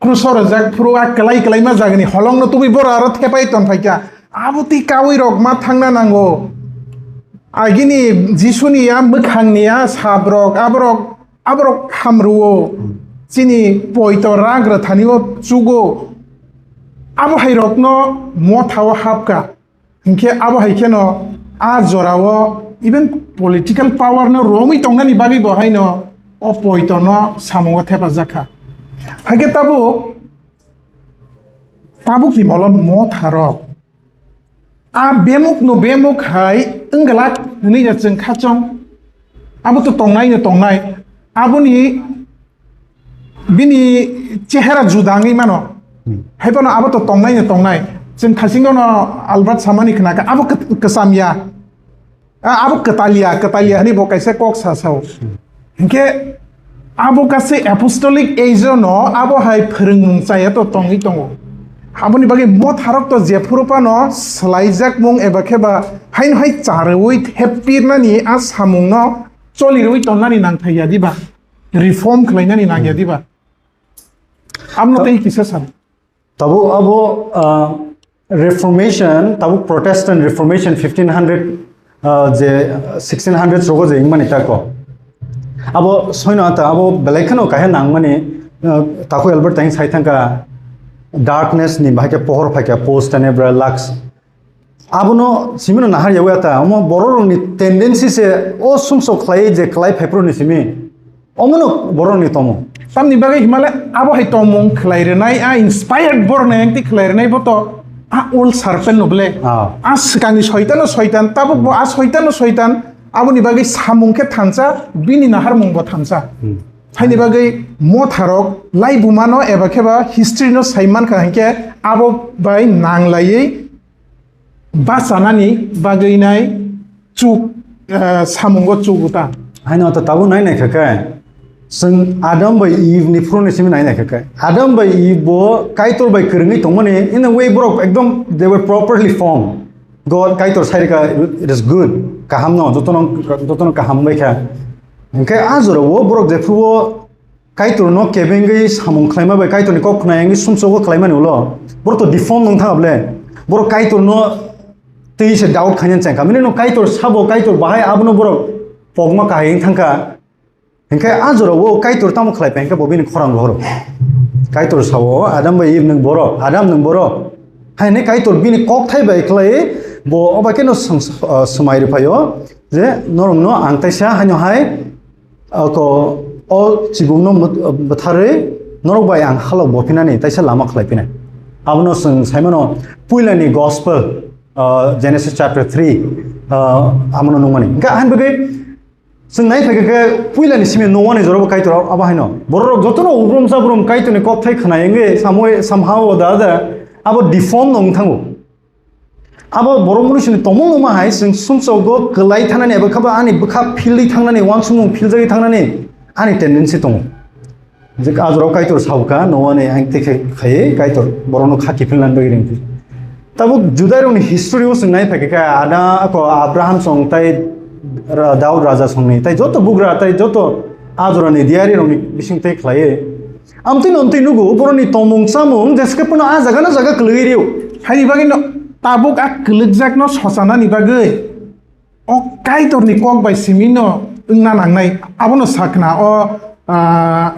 Kruso rwjak phuru a kwlai kwlaima jagani holongno tubui boro aro thepai ton phaikha. Abo twi kaui rok ma thangna nango. Agini Jisuni a mwkhangni a sabrok, aborok, aborok hamruo. Chini poito rak rwthani o chugo. Abo hai rokno motha o hapkha. Hinkhe abo hai kheno a jorao even political power no romwi tongnani bagwi bo haino o poito no samungo thepajak kha. Haikhe tabuk, tabuk ni molo motha rok a bemuk no bemuk hai wngwlak hwnwi ya chwng kha chwng. Abo to tongnai no tongnai. Aboni bini chehera juda wngwi mano. Hmm. Hai phano abo to tongnai no tongnai. Chwng thasingo no Albert samani khna kha abo kwt-, kwcham ya. A-, abo kwtal ya, kwtal ya hwnwi bo kaisa kok sa sao. Hmm. Hinkhe abo kaisa apostolic age no abo hai phwrwngmung chaya to tongwi tongo. Aboni bagwi motharok to jephuru phano swlaijakmung eba khe ba haino hai charwi thepirnani a samungno choliwi tonnani nangthai ya diba? Reform khlainani nangya diba? Amno tei kisa san. Tabuk abo, ah, Reformation, tabuk Protestant Reformation fifteen hundred, ah, je sixteen hundred rogo je wngmani tako. Abo soino ata, abo belai kheno kahe nangmani, ah, takhuk Albert tai sai thangka darkness ni bahai khe pohor phaikha, post tenebra lux. Abono simino nahar yawi ata, omo borok rokni tendency se o sumsok khlai je khlai phaiphuru ni simi. Omono borok ni tomung. Tamni bagwi himale abo hai tomung khlai rwnai, a inspired borok ni engti khlai rwnai bo to a old serpent no ble. Ah. A swkangni soitan no soitan, tabuk bo a soitan no soitan, aboni bagwi samung khe thansa, bini naharmung bo thansa. Hmm. Haini bagwi motharok laibuma no eba khe ba history no sai mankha hinkhe abo bai nanglaiwi bachanani bagwi nai chuk, eh, samungo chuk uta. Haino to tabuk nai nai kha khe, chwng Adam bai Eve ni phuru ni simi nai nai kha khe. Adam bai Eve bo Kaitor bai kwrwngwi tongmani, in a way borok ekdom they were properly formed. God Kaitor sai rikha, it is good. Kaham no, jotono, jotono kaham bai kha. Hinkhe a jora o borok jephuru o Kaitor no kebengwi samung khlaima bai Kaitor ni kok khna wngwi sumsogo khlaimani ulo. Borok to deform wng thang ble. Borok Kaitor no twi se doubt khaina chengkha. Mini no Kaitor sabo Kaitor bahai abono borok pokma kahai wng thangkha. Hinkhe a jora o Kaitor tamo khlai pai hinkhe bo bini khorang rohoro. Kaitor sao Adam bai Eve nwng borok, Adam nwng borok. Haini Kaitor bini kok thai bai khlai bo oba khe no swng-, ah, swmai rwphaio je norok no ang taisa haino hai Ako o chibungno mut-, bwtharwi norok bai ang halok bo phinani taisa lama khlai phinai. Abono chwng saimano puilani gospel, ah, Genesis chapter three, ah, amono nungmani. Hingkhe ahan bagwi chwng nai phaikha khe puilani simi Noani jorabo Kaitor abo haino. Bororok jotono ubrum sabrum Kaitorni kokthai khwnai wngwi samui samhao da da abo deform no wng thango. Abo borok mwnwisini tongmung wngma hai chwng sumsogo kwlai thangnani eba khaba ani bwkha philwi thangnani, uansukmung philjagwi thangnani ani tendency tongo. Je a jorao Kaitor sabukha, Noani ang tei khai-, khaiwi Kaitor borokno kha kiphilnani bagwi ringkha. Tabuk Judairokni history-o chwng nai phaikha khe, Ada-, ako Abraham song tei ra-, Daud raja songni tei joto bugra tei joto a jorani diyarirokni bising tei khlaiwi Amtwino amtwi nugo, borokni tongmung chamung jeske phano a jaga no jaga kwlwi rio. Haini bagwi no tabuk a kwlwkjakno sochanani bagwi o Kaitorni kok bai simi no wngna nangnai. Abono sakna o, ah,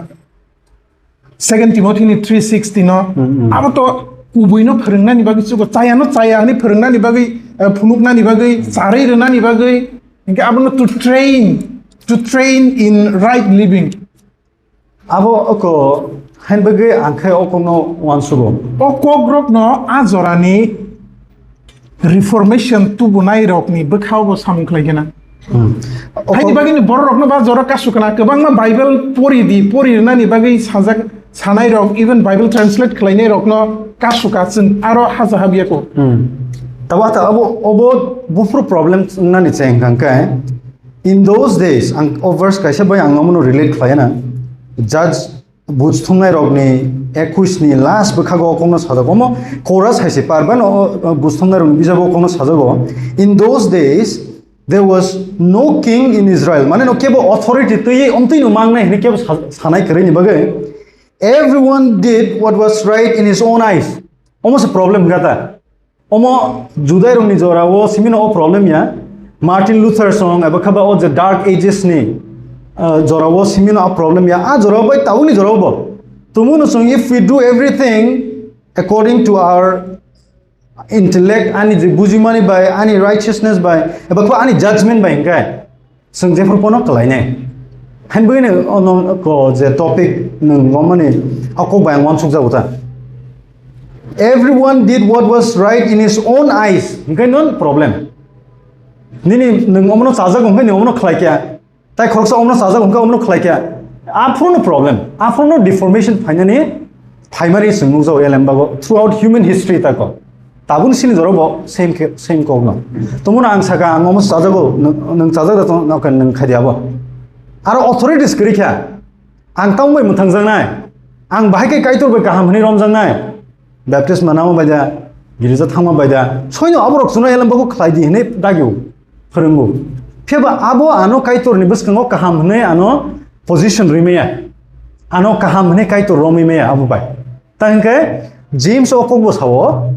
Second Timothy ni three sixty no. Mm, mm. Abo to kubui no phwrwngnani bagwi chugo, chaya no chaya hwnwi phwrwngnani bagwi, eh, phunuknani bagwi, charwi rwnani bagwi, hinkhe abono to train, to train in right living. Abo oko hain bagwi ang khe o kokno uansugo. O kokrokno a jorani Reformation tubunairokni bwkhao bo samung khlai khe na. Hmm. Haini bagwino bororokno ba jora kasu kana kwbangma Bible pori di, pori rwnani bagwi sajak sanairok, even Bible translate khlainairokno kasu ka chwng aro haja habya ko. Hmm. Tabo ata abo, obo buphuru problem nani cheng kang khe. In those days, ang o verse kaisa bai ang omono relate khlai na. Judge buj thumnai rokni ekwis ni last bwkhago o kokno sajak. Omo Korah hai se par bano o, o buj thumnai rokni bijago o kokno sajago. In those days, there was no king in Israel. Mane no kebo authority twi omtwi no mangnai hwnwi kebo sa-, sanai kwrwi ni bagwi. Everyone did what was right in his own eyes. Omo se problem gata. Omo Judairokni jorao simino o problem ya. Martin Luther song eba khaba o je Dark Ages ni, ah, jorao simino a problem ya. A jorao bai tabukni jorao bo. Tumunu song, if we do everything according to our intellect, ani je bujimani bai, ani righteousness bai, eba khaba ani judgment bai hingkai. Chwng jephru pono kwlainai. Hain bagwino ono ko je topic nwng wngmani a kok bai ang uansukjago ta. Everyone did what was right in his own eyes. Hingke non problem. Nini nwng omono chajago hwnkhe nwng omono khlai kha. Tai khoroksa omono chajago hwnkhe omono khlai kha. Aphuru no problem. Aphuru no deformation phainani phaimari chwng nukjago L M bago throughout human history tako. Tabuk sini jora bo same khe, same kok no. Tumuna ang saka ang omo chajago, nwng, nwng chajak da tong, okay, nwng khai di abo. Aro authorities kwrwi kha. Ang tamo bai mwthangjaknai. Ang bahai khe Kaitor bai kaham hwnwi romjaknai. Baptisma nangma bai da, girja thangma bai da. Soino aborok chwngno L M bago khlai di hwnwi dagio, phwrwngo. Phiya ba abo ano Kaitorni bwskango kaham hwnwi ano position rwi maya. Ano kaham hwnwi Kaitor romwi maya abo bai. Ta hwnkhe James o kokbo sao,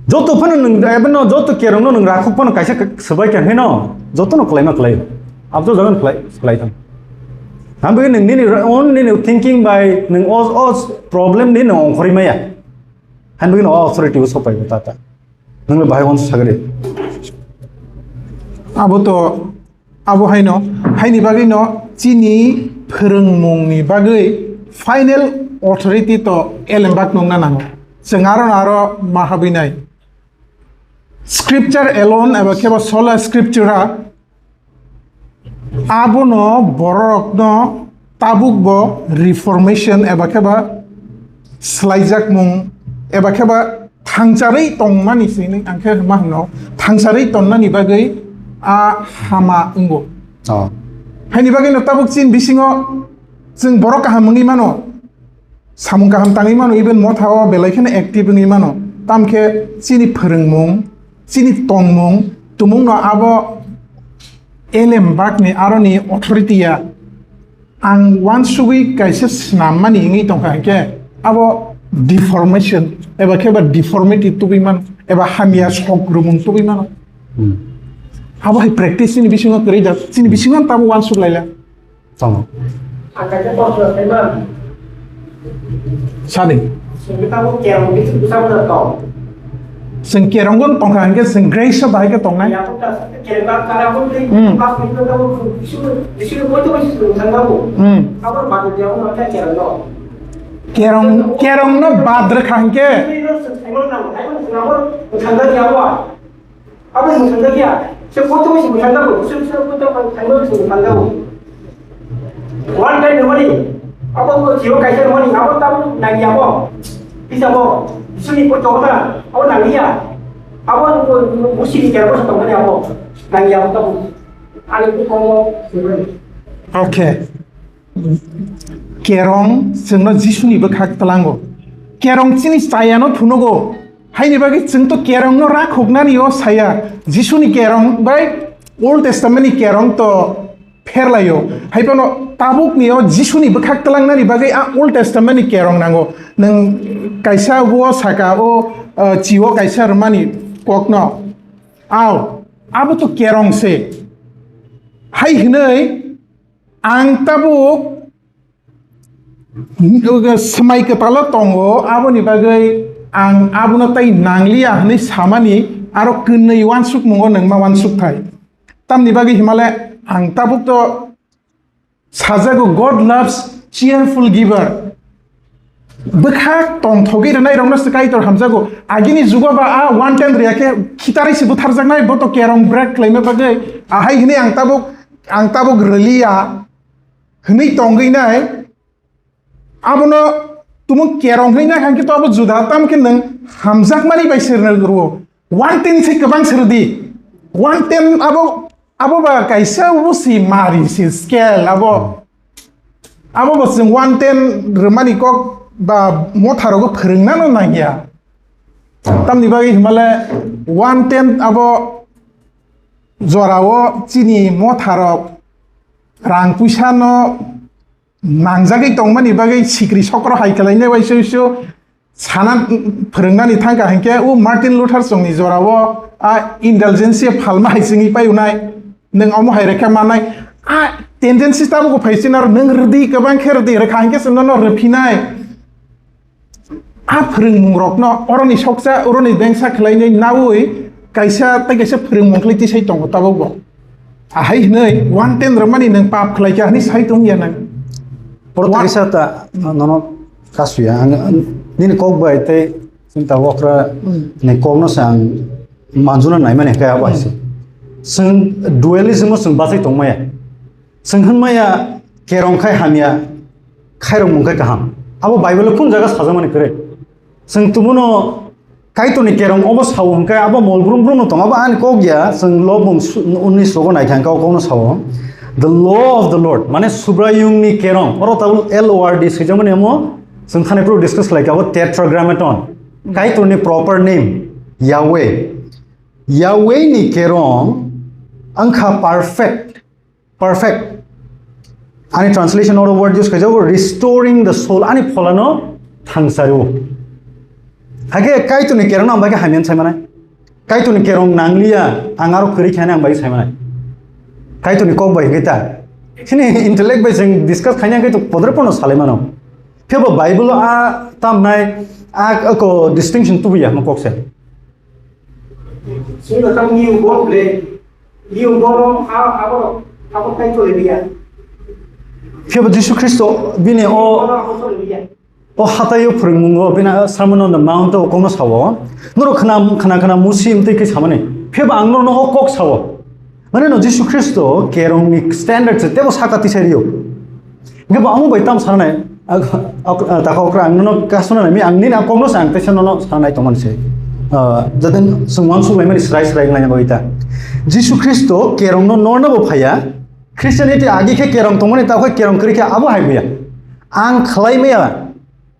joto phano nwng, ebono joto kerongno nwng rakhok phano kaisa k-, swbai kha hino, jotono kwlaima kwlai. Abjo jagan kwlai, kwlai thang. Hambai nwng nini ra-, own nini thinking bai nwng o, o problem ni nwng ongkhorwi maya. Hambai no authority o sopai bo tata. Nwng le bahai uansuk sagri. Abo to, abo haino, haini bagwi no chini phwrwngmung ni bagwi final authority to L M bak nungna nango. Chwng aro no aro ma habwi nai. Scripture alone eba khe ba sola scriptura abono bororokno tabuk bo reformation eba khe ba swlaijakmung eba khe ba thangcharwi tongmani se hinwi ang khe ma hwno, thangcharwi tonnani bagwi a hama wngo. Oh. Haini bagwi no tabuk chini bisingo chwng borok kaham wngwi mano, samung kaham tangwi mano, even motha o belai kheno active wngwi mano. Tamkhe chini phwrwngmung, chini tongmung, tumungno abo L M bakni aroni authority ya ang uansugwi kaisa snammani wngwi tongkha hinkhe abo deformation eba khe ba deformity tubui mano eba hamya sok rumung tubui mano. Hmm. Abo hai practice chini bisingo kwrwi da, chini bisingo tamo uansuk laila. Tongo. Ang kaisa proshno khaima. Sadi. Chwng khe tabuk kerong bithi bwsa bwsa tong. Chwng kerongbo tongkha hinkhe chwng grace o bahai khe tongnai. Kerong ba kara bo tei Hmm. Pas minute tamo bisu, bisu bo to bisu thangma bo. Hmm. Abo bad dia bo kerong no. Kerong, kerong no bad rwkha hinkhe. Bisu no thangma nang, ai bo thangma bo thangma dia bo. Abo mwthangjakya, se koto se mwthangjago, se, se koto mwthangjago, se mwthangjago. One time ni mani, abo ko jio kaisa ni mani, abo tamo nangya bo, bisa bo, suni koto na, abo nangya, abo ko musi ni kerbo sa tongmani abo, nangya abo tamo, ani ko komo. Okay. Kerong chwngno Jisuni bwkhak tlango. Kerong chini chayano phunugo. Haini bagwi chwng to kerongno rakhoknani o saya. Jisuni kerong bai Old Testament ni kerong to pherlaio. Haiphano tabukni o Jisuni bwkhak tlangnani bagwi a Old Testament ni kerong nango. Nwng kaisa o saka o, uh, chiwo kaisa rwmani kokno. Ao, abo to kerong se. Hai hwnwi Ang tabuk swmai kwtalo tongo, aboni bagwi ang abono tei nangliya hwnwi samani aro kwnwi uansukmungo nwngma uansukthai. Tamni bagwi himale ang tabuk to sajago, "God loves cheerful giver." Bwkha tongthogwi rwnairokno se Kaitor hamjago. Agini jugo ba a one ten rwya khe khitarwi se butharjaknai, bo to kerong break khlaima bagwi. Ahai hwnwi ang tabuk, ang tabuk rwliya. Hwnwi tongwi nai, abono tumung kerong hwnwi nai hwnkhe to abo juda, tamo khe nwng hamjakmani bai se rw-, rwo. One ten se kwbang se rwdi. One ten abo, abo ba kaisa usi mari se scale abo. Abo bo chwng one ten rwmani kok ba motha rogo phwrwngnano nangya. Tamni bagwi himale one ten abo jorao chini motha rok rang puisa no nangjagwi tongmani bagwi sikri sokro hai khlainai bai sui sui sana phwrwngnani thangkha hinkhe o Martin Luther chwngni jorao a indulgency phalma hai chwngwi pai unai, nwng omo hai rekha manai, a tendency tabuk phai chini aro nwng rwdi kwbang khe rwdi rwkha hinkhe chwng nono rwphinai. A phwrwngmungrokno oroni soksa, oroni bengsa khlainai naui kaisa tei kaisa phwrwngmung khlai tisai tongo tabukbo. Ahai hwnwi one ten rwmani nwng pap khlaikha hwnwi sai tongya nang. Oro Wa- kaisa ta nono kasuya. Ang nini kok bai tei chini ta okra Hmm. ni kokno se ang manjuna naimani kaya bai se. Hmm. Chwng dualism-o chwng bachai tongmaya. Chwng hwnmaya kerong khai hamya, khairokmung khai kaham. Abo Bible-o kung jaga sajakmani kwrwi. Chwng tumuno Kaitorni kerong obo sao hwnkhe abo mol brum brum no tongo, abo ani kok ya, chwng lobung su-, unni sogo naikha hwnkhe o kokno sao. The law of the Lord, mane Subraiyungni kerong, oro tabuk L O R D swijakmani omo, chwng khani phuru discuss khlaikha, abo Tetragrammaton, Kaitorni proper name, Yahweh. Yahweh ni kerong wngkha perfect. Perfect. Ani translation oro word use khaijak, restoring the soul. Ani pholano thangsario. Hake Kaitorni kerong ang bai hamya sai manai. Kaitorni kerong nangliya, ang aro kwrwi khaina ang bai sai manai. Kaitorni kok bai hwnkhe ta. Chini intellect bai chwng discuss khaina hwnkhe to podre pono salai mano. Phebo Bible a tamnai a ko distinction tubuya mo kok se. Sino tang new born play. New born a abo abo kai to dia. Phebo Jisu Khristo bini o Abo to dia. O hataio phwrwngmungo bini Sermon on the Mount o kokno sao. Norok khna khna khna musi mtwi khe samani. Phebo ang norokno o kok sao. Mane no Jisu Khristo kerongni standard se tebo saka tisai rio. Hingke bo amo bai tam sanai, ak-, ak-, ah, taka okra ang nono kasuna nai, mi ang nini a kokno sa ang teisa nono sanai tongmani se. Ah, jaten sung wansuk laimani srai srai wnglaina bagwi ta. Jisu Khristo kerongno norna bo phaiya. Christianity agi khe kerong tongmani, ta khe kerong kwrwi khe abo hai buya. Ang khlai maya.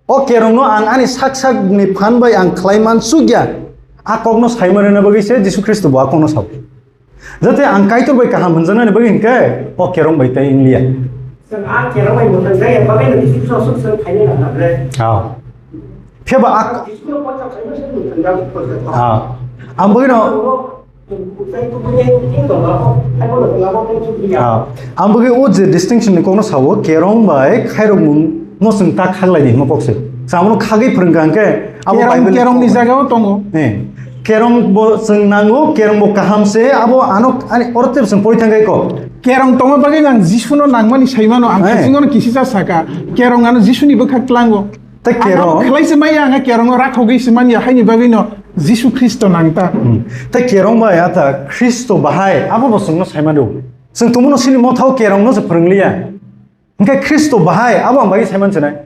O kerongno ang ani sak sakni phan bai ang khlai mansukya. A kokno saima rwna bagwi se Jisu Khristo bo a kokno sao. Jate ang Kaitor bai kaham hwnjaknani bagwi hwnkhe o kerong bai tei wngliya. Chwng a kerong bai mwthang jaya bagwi no Jisu Khristo aswk chwng khaina nang nang le. Ah. Pheba ak- Jisu no poito khaima se mwthang jagwi poito. Ah. Ang bagwi no Ah, ang bagwi o je distinction ni kokno sao, kerong bai khairokmung no chwng ta khaglai di hwnma kok se. Chwng abono khagwi phwrwng kha hwnkhe, abo kerong, Bible ni kerong ni jaga o tongo. Eh, kerong bo chwng nango, kerong bo kaham se, abo ano, ani oro tei chwng pori thangkhe ko. Kerong tongma bagwi ang Jisu no nangmani sai mano, ang Eh. Thasing no kisisa saka, kerong ano Jisu ni bwkha tlango. Tei kerong. Ang abo khlai se maya, ang kerong o rakhogwi se manya, haini bagwi no Jisu Khristo nang ta. Hmm. Tei kerong bai ata Khristo bahai abo bo chwngno sai mano. Chwng tongmano sini mothao kerong no se phwrwng liya. Hingke Khristo bahai abo ang bai sai man sinai.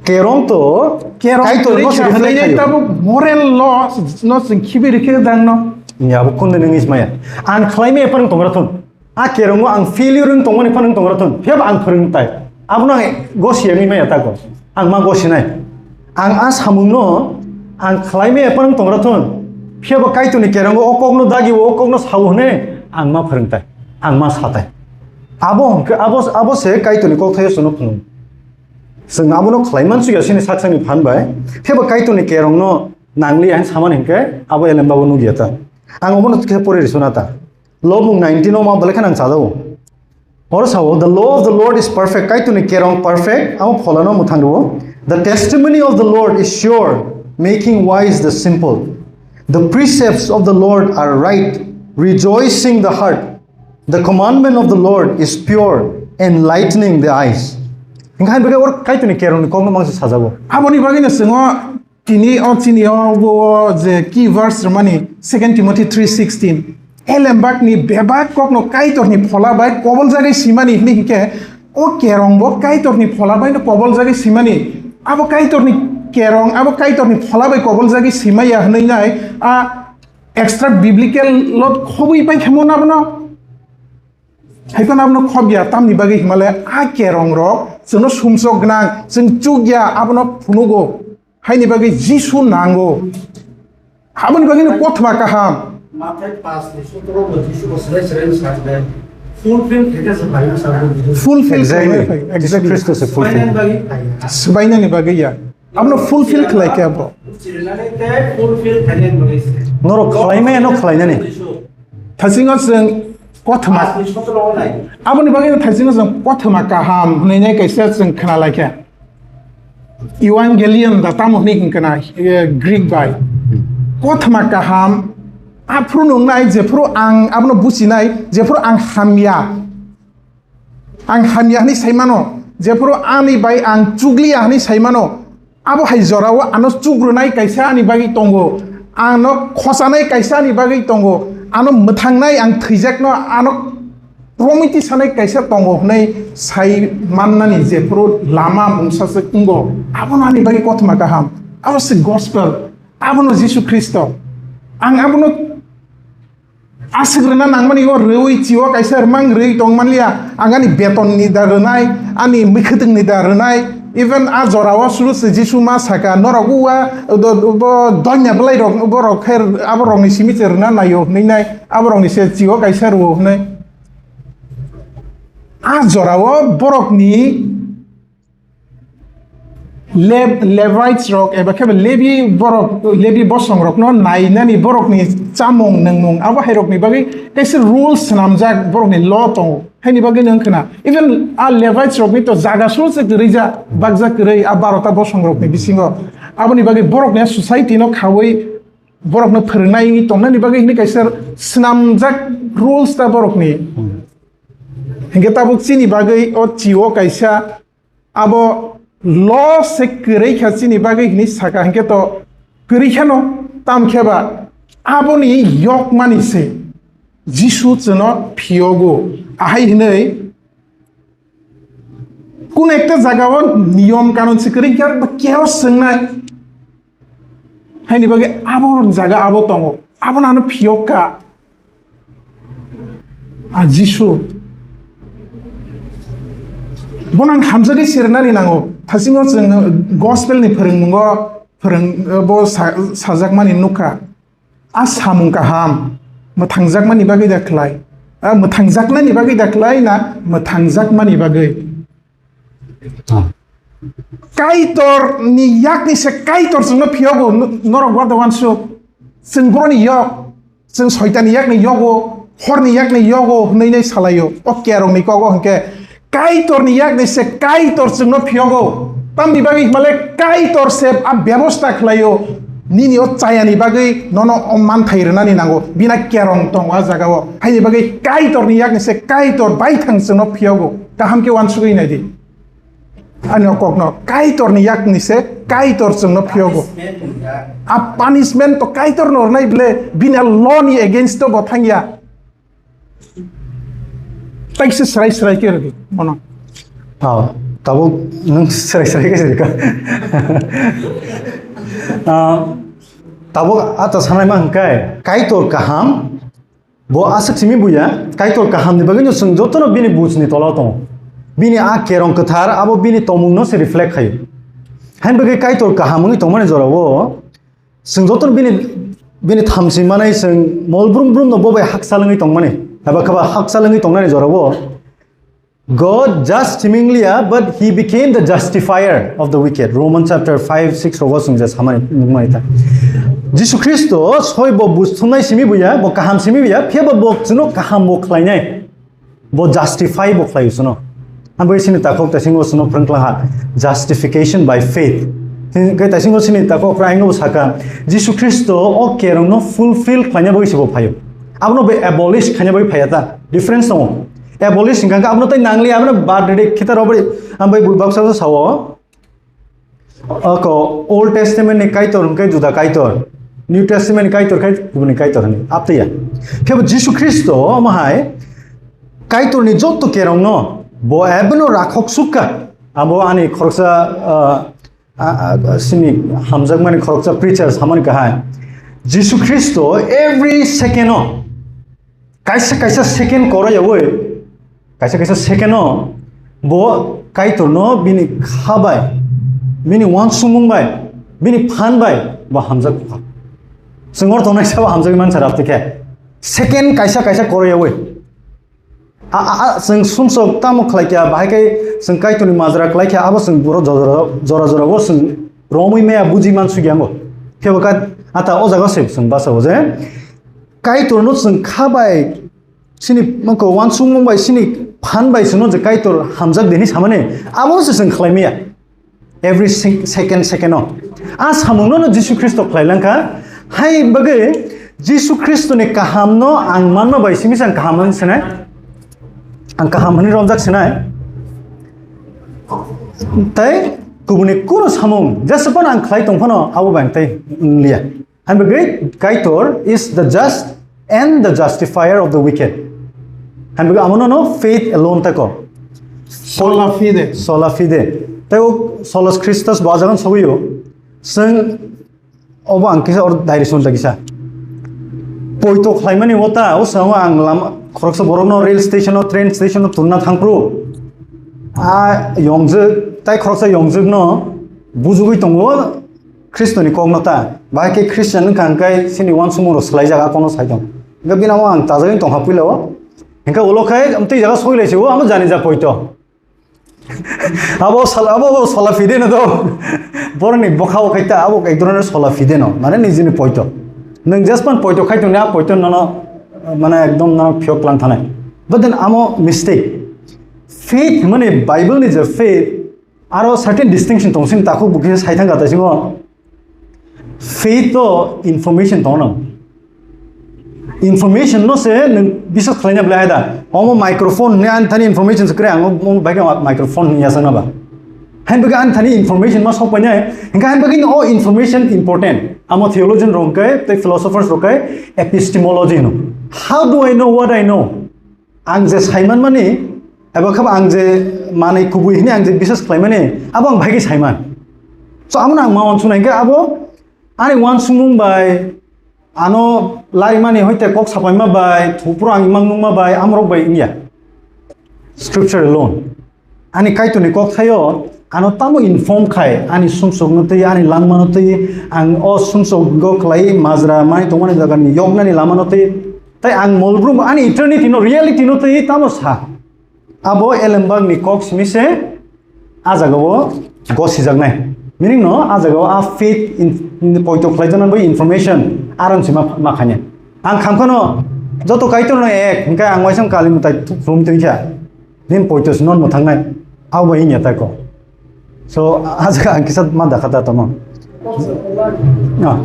Kerong to kerong Kaitor no se phwrwng liya. Tabo moral law no chwng khibi rikhe dang no. Ya abo kunde nang is maya. Ang khlai me phwrwng tongra thun. A kerongo ang failure wng tongmani phano wng tongra thun, phiyaba ang phwrwng tai. Abono ang gosi wngwi maya tago. Ang ma gosinai. Ang a samungno ang khlai maya phano wng tongra thun, phiyaba Kaitorni kerongo o kokno dagi o kokno sao hwnwi ang ma phwrwng tai. Ang ma sa tai. Abo hwnkhe abo, abo se Kaitorni kokthaio chwngno phunuk. Chwng abono khlai mansukya chini sak sakni phan bai. Phiyaba Kaitorni kerongno nangli ang samani hwnkhe abo elembabo nukya ta. Ang obono khe pori risuna ta. Lobung nineteen o ma belai kheno ang chajao. Oro sao, "The law of the Lord is perfect." Kaitorni kerong perfect, amo pholano mwthang rwo. "The testimony of the Lord is sure, making wise the simple. The precepts of the Lord are right, rejoicing the heart. The commandment of the Lord is pure, enlightening the eyes." Hingkha hai bagwi oro Kaitorni kerongni kokno mangsa sajao. Aboni bagwino chwng o Tini o chini o bo o je key verse rwmani Second Timothy three sixteen. Elembakni bebak kokno Kaitorni phola bai koboljagwi simani hwnwi hinkhe o kerong bo Kaitorni phola bai no koboljagwi simani. Abo Kaitorni kerong, abo Kaitorni phola bai koboljagwi simaya hwnwi nai a extra biblical lot khobwi pai khemo na bono. Hai phano abono khobya, tamni bagwi himale a kerong rok chwngno sumsok gwnang, chwng chukya abono phunugo. Haini bagwi Jisu nango. Aboni bagwi no kothoma kaham. Mathai paanch ni sotoro bo Jisu bo srai srai no sa de. Fulfill khaikha se bai no sa bo. Fulfill Exactly. Khaikha, Jisu exactly. Khristo se fulfill. Sbainani bagwi phai. Sbainani bagwi ya. Abono fulfill khlai khe abo. Chirinani tei fulfill khainani bagwi se. Norok khlaimaya no khlainani. Thasingo chwng kothoma. Paanch ni sotoro nai. Aboni bagwi no thasingo chwng kothoma kaham hwnwi nai kaisa chwng khna lai khe. Evangelion da tamo hwnwi hwn kana, eh, Greek bai. Kothoma kaham, aphuru nungnai, jephuru ang abono buchinai, jephuru ang hamya. Ang hamya hwnwi sai mano, jephuru ani bai ang chukliya hwnwi sai mano, abo hai jorao ano chukrwnai kaisa ani bagwi tongo, ano khosanai kaisa ani bagwi tongo, ano mwthangnai, ang thwijakno ano romwi tisanai kaisa tongo hwnwi sai mannani jephuru lama mungsa se wngo, abono ani bagwi kothoma kaham. Abo se gospel, abono Jisu Khristo. Ang abono aswk rwna nangmani o rwui chio kaisa rwmang rwui tongmanliya, ang ani betonni da rwnai, ani mwkhwtwngni da rwnai, even a jorao suru se Jisu ma saka, "Norok uwa do-, bo donya bwlairok borok khe aborokni simi se rwna naio," hwnwi nai, aborokni se chio kaisa rwo hwnwi. A jorao borokni Lev-, Levites rok eba khe Levi borok, Levi bosong rokno nainani borokni chamung nungmung abo hai rokni bagwi kaisa rules swnamjak, borokni law tongo. Haini bagwi nung khna, even a Levites rokni to jaga sulse kwrwi ja, bakjak kwrwi a barota bosong rokni bisingo. Aboni bagwi borokni society no khawi borokno phwrwngnai tongnani bagwi hini kaisa swnamjak rules ta borokni. Hinkhe tabuk chini bagwi o chio kaisa abo law se kwrwi kha chini bagwi hwnwi saka, hinkhe to kwrwi kheno, tamo khe ba aboni yokmani se Jisu chwngno phiyogo, ahai hwnwi kun ekta jagao niyom kanun se kwrwi kha, ba keo swngnai, haini bagwi abo jaga abo tongo, abono ano phiyok kha. A Jisu. Bono ang hamjagwi sirnani nango. Thasingo chwng gospel ni phwrwngmungo phwrwng, bo sa-, sajakmani nukha. A samung kaham. Mwthangjakmani bagwi da khlai. A mwthangjaknani bagwi da khlai na mwthangjakmani bagwi. Ah. Kaitor ni yakni se Kaitor chwngno phiyogo, n-, norok bo da wansuk. Chwng boroni yok, chwng soitan ni yakni yogo, hor ni yakni yogo hwnwi nai salaio. O kerong ni kogo hwnkhe Kaitor ni yakni se Kaitor chwngno phiyogo. Tamni bagwi himale Kaitor se a bebosta khlaio. Nini o chaya ni bagwi nono o manthai rwnani nango. Bina kerong tongo a jagao. Haini bagwi Kaitor ni yakni se Kaitor baithang chwngno phiyogo. Kaham khe wansugwi nai di. Ani o kokno Kaitor ni yakni se Kaitor chwngno phiyogo. A punishment to Kaitor no rwnai ble, bini law ni against to bo thangya. Taisa srai srai khe rwdi, bono. Ah, tabuk nwng srai srai khe sirka. Ah, tabuk ata sanai ma hwnkhe, Kaitor kaham, bo aswk simi buya, Kaitor kaham ni bagwi no chwng jotono bini buj ni tola tongo. Bini a kerong kwthar, abo bini tongmung no se reflect khayo. Hain bagwi Kaitor kaham wngwi tongmani jorao, chwng jotono bini, bini thamchi manai chwng mol brum brum no bo bai hakchal wngwi tongmani, eba khe ba hakchal wngwi tongnani jorao God judged him only, but he became the justifier of the wicked. Romans chapter five, six rogo chwng je samani nukmani ta. Jisu Khristo soi bo buj thumnai simi buya, bo kaham simi buya, phiya bo bo chwngno kaham bo khlainai. Bo justify bo khlai chwngno. Ang bai sini takhok taisingo chwngno phrwng khlaha, justification by faith. Hingke taisingo sini takhok rang no saka, Jisu Khristo o kerong no fulfill khlaina bagwi se bo phaio. Abono bo abolish khlaina bagwi phaiya ta. Difference tongo. Abolish hingka khe abono tei nangli, abono birthday khita robri, ang bai bui baksa sao. Ako Old Testament ni Kaitor hingke juda Kaitor, New Testament ni Kaitor khai kubuni Kaitor hini. Aptiya. Kebo Jisu Khristo omo hai Kaitor ni jotto kerong no bo abono rakhok sukha. Abo ani khoroksa, ah, ah, ah, sini hamjakmani khoroksa preacher samani kahai. Jisu Khristo every second o kaisa kaisa second koro yawi, kaisa kaisa second o bo Kaitor no bini kha bai, bini wansukmung bai, bini phan bai bo hamjak kha. Chwng or tongnai sabo hamjak man sarap tikhe second kaisa kaisa koro yawi. A, a, a, chwng sumsok tamo khlai kha, bahai khe chwng Kaitor ni majra khlai kha, abo chwng boro jora jora, jora jora o chwng romwi maya buji man sugya ngo. Khe bo ka ata o jaga se chwng basa o je Kaitor no chwng kha bai Sini mangko wansukmung bai sini phan bai sino je Kaitor hamjak dini samani abo se chwng khlai maya. Every sec-, second, second o. A samung no, no Jisu Khristo khlai langkha. Hai bagwi Jisu Khristo ni kaham no ang manma bai simi sang kaham ang sinai. Ang kaham hani romjak sinai. Tai kubuni kuno samung jesepan ang khlai tong phano abo bai ang tai liya. Hai bagwi Kaitor is the just and the justifier of the wicked. Hai bagwi amo no faith alone tako. Sola fide. Sola fide. Tei o Solus Christus bo ajagan sogwi o. Seng obo ang kisa or direction ta kisa. Poito khlaimani o ta, o sango ang lama khoroksa borokno rail station o, train station o tunna thangphru. A yongjwk, tai khoroksa yongjwkno bujugwi tongo Khristoni kokno ta. Bahai khe Christian wngkha hwnkhe chini uansukmung rok swlaijak, akono sai tong. Hwnkhe bini amo ang tajagwi tongkha puila o. Hwnkhe ulo khe amtwi jaga sogwi lai se o, amo jani ja poito. Abo sal-, abo, abo sola fide no do. Boroni bokha o khaita abo ek dhoroner sola fide no. Mane nijini poito. Nwng jespan poito khai tongni a poito nono, mane ekdom nono phiyok lang thanai. But then amo mistake. Faith mane Bible ni je faith, aro certain distinction tong sini takhuk bukhe sai thang kata singo. Faith to information tong nang. Information no se nwng biswas khlaina belai hai da. Omo microphone hwnwi ani thani information se kwrwi, ang omo bai khe microphone hwnwi yasakna ba. Hain bagwi ani thani information ma sok painai. Hingkhe hain bagwi no o information important. Amo theologian rok khe tei philosophers rok khe epistemology hwno. How do I know what I know? Ang je saimanmani, eba khaba ang je manwi kubui hwnwi ang je biswas khlaimani, abo ang bhai khe saiman. So, amo ang ma uansuknai hwnkhe abo ani uansukmung bai, ano larimani hoite kok sapaima bai, thupro ang imang nukma bai, amorok bai wngya. Scripture alone. Ani Kaitorni kok thaio, ano tamo inform khai, ani sumsokno twi, ani langmano twi, ang o sumsogo khlai majra mai tongmani jagani yoknani lamano twi, tai ang molbrum ani eternity no, reality no twi tamo sa. Abo Ellenberg ni kok simi se a jaga o gosijaknai. Meaning no, a jaga o a faith in, in poito khlaijaknai bai information aron sima ma khanya. Ang khamkhano joto Kaitor no ek, hingkhe ang waisang kali mutai thum twi kha. Din poito se non mwthangnai, abo bai wngya tai kok. So, a jaga ang kisa ma dakha ta tamo. Ah.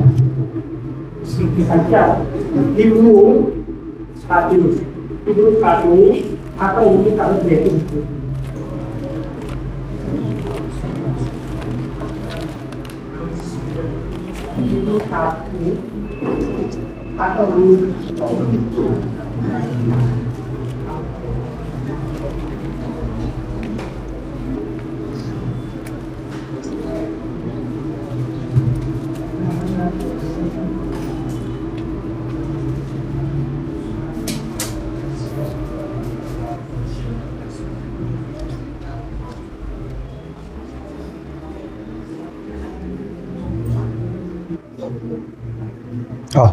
Oh,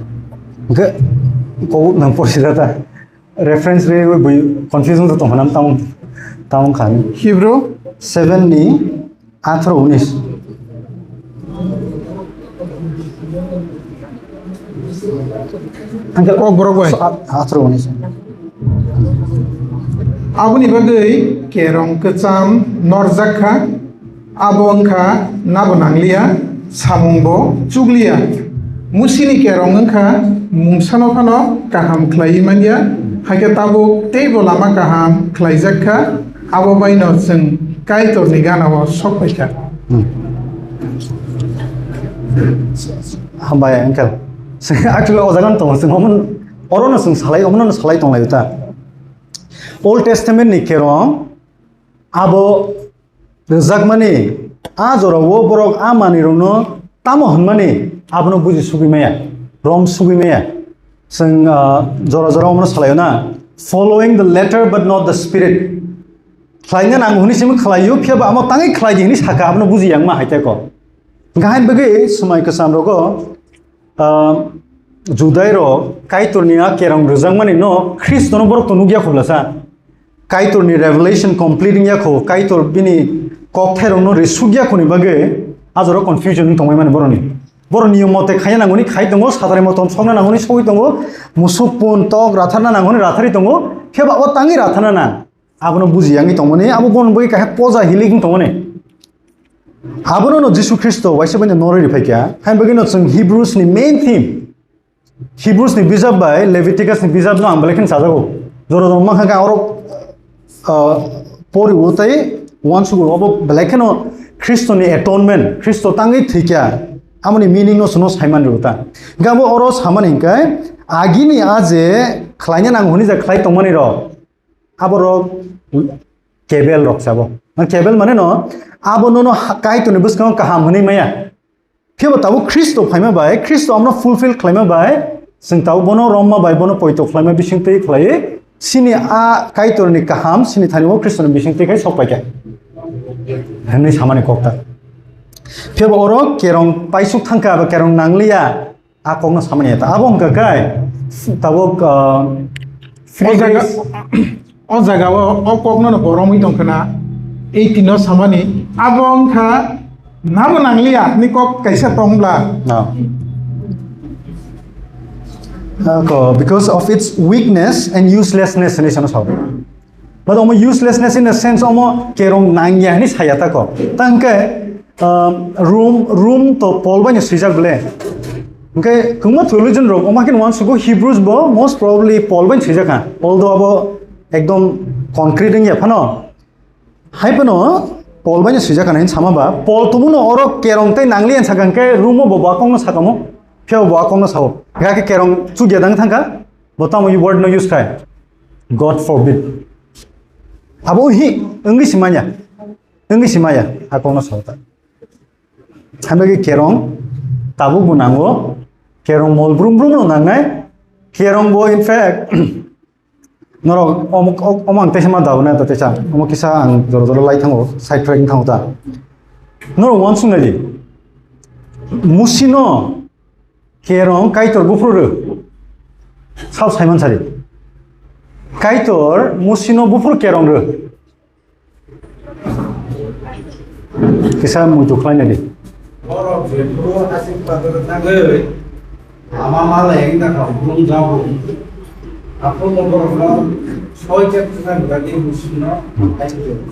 hingke kok nang porsi da ta. Reference re bui confusion to tongkha nam tang, tang khan. Hebrew seven ni atharo unis. Hingke kok borok bai. So, a-, atharo unis. Aboni bagwi kerong kwcham norjak kha. Abo wngkha nabo nangliya, samungbo chukliya. Musini kerong wngkha mungsano phano kaham khlaiwi manya, hakhe tabuk teibo lama kaham khlaijak kha, abo baino chwng Kaitorni ganao sok pai kha. Hmm. Hambai, uncle. Actually, o jaga tongo, chwng omono, orono chwng salai, omono salai tonglaio ta. Old Testament ni kerong abo rwjakmani, a jorao borok a manwirokno tamo hwnmani abono buji sugwi maya, rom sugwi maya. Chwng, ah, jora jora omono salaio na, "Following the letter but not the spirit." Khlaina nango hwnwi simi khlaio, phiya ba amo tangwi khlai di hwnwi saka, abono buji yang ma hai tei kok. Hwnkhe hain bagwi swmai kwcham rogo, ah, Judai rok Kaitorni a kerong rwjakmani no Khristono borok to nukya khulasa. Kaitorni revelation complete wngya kho, Kaitor bini kokthairokno risukya khoni bagwi a jora confusion wng tongmani boroni. Boroni niyom mote khaina nangoni khai tongo, satrai motom sokna nangoni sogwi tongo, musuk pun tok ratharna nangoni rathari tongo, khe ba o tangwi ratharna nang. Abono buji yangwi tongmani, abo bono bagwi kaisa poja hilik wng tongmani. Abono no Jisu Khristo waisa bai no norwi rwphai kha. Hain bagwi no chwng Hebrews ni main theme, Hebrews ni bijap bai Leviticus ni bijap no ang belai kheno chajago. Jora jora mankha khe orok, ah, pori o tei uansugo obo belai kheno Khristo ni atonement, Khristo tangwi thwikha, amoni meaning no chwngno saiman rw ta. Hingkhe abo oro samani hingkhe Agini a je khlaina nang hwnwi je khlai tongmani rok, aborok kebel rok sabo. Kebel mane no, abo nono ha-, Kaitorni bwskango kaham hwnwi maya. Phiya bo tabuk Khristo phaima bai, Khristo amno fulfill khlaima bai, chwng tabuk bono romma bai, bono poito khlaima bising twi khlaiwi, chini a Kaitorni kaham, chini thani o Khristoni bising twi khai sok paikha. Hwnwi samani kok ta. Phiya bo oro kerong paisuk thangkha, ba kerong nangliya, a kokno samani ya ta. Abo wngkha kai, tabuk, ah, O jaga, Friedrich o jaga o, o kokno no bo romwi tongkha na, eighteen no samani, abo wngkha nabo nangliya, ni kok kaisa tong bla. No. Ako, because of its weakness and uselessness, hinwi sano sao. But omo uselessness in the sense omo kerong nangya hinwi saya tako. Tangke, um, Rom, Rom to Paul bai no swijak bole. Hwnkhe kwbangma theologian rok omo khe uansugo Hebrews bo most probably Paul bai swijak kha. Although abo ekdom concrete wngya phano. Hai phano Paul bai no swijak kha hinwi sama ba, Paul tumuno oro kerong tei nangli hinwi sakha hwnkhe Rom o bo bo a kokno sakamo. Phiya bo bo a kokno sao. Hwnkhe kerong chukya dang thangkha. Bo tamo word no use khai. God forbid. Abo hi wngwi si manya. Wngwi si maya. A kokno sao ta. Hamya khe kerong tabuk bo nango, kerong mol brum brum no nangnai, kerong bo in fact, norok omo, omo ang teisa ma dago na ta teisa, omo kisa ang jora jora lai thango, side track thango ta. Norok uansuk nai di, Musi no kerong Kaitor buphuru rw, sao saiman sari. Kaitor Musi no buphuru kerong rw. Kisa muitu khlaina di. Borok jephuru hasing pator tangwi ama mala engda kha brum jabu. Aphuru borokno soi chek thwna bwladi Musi no.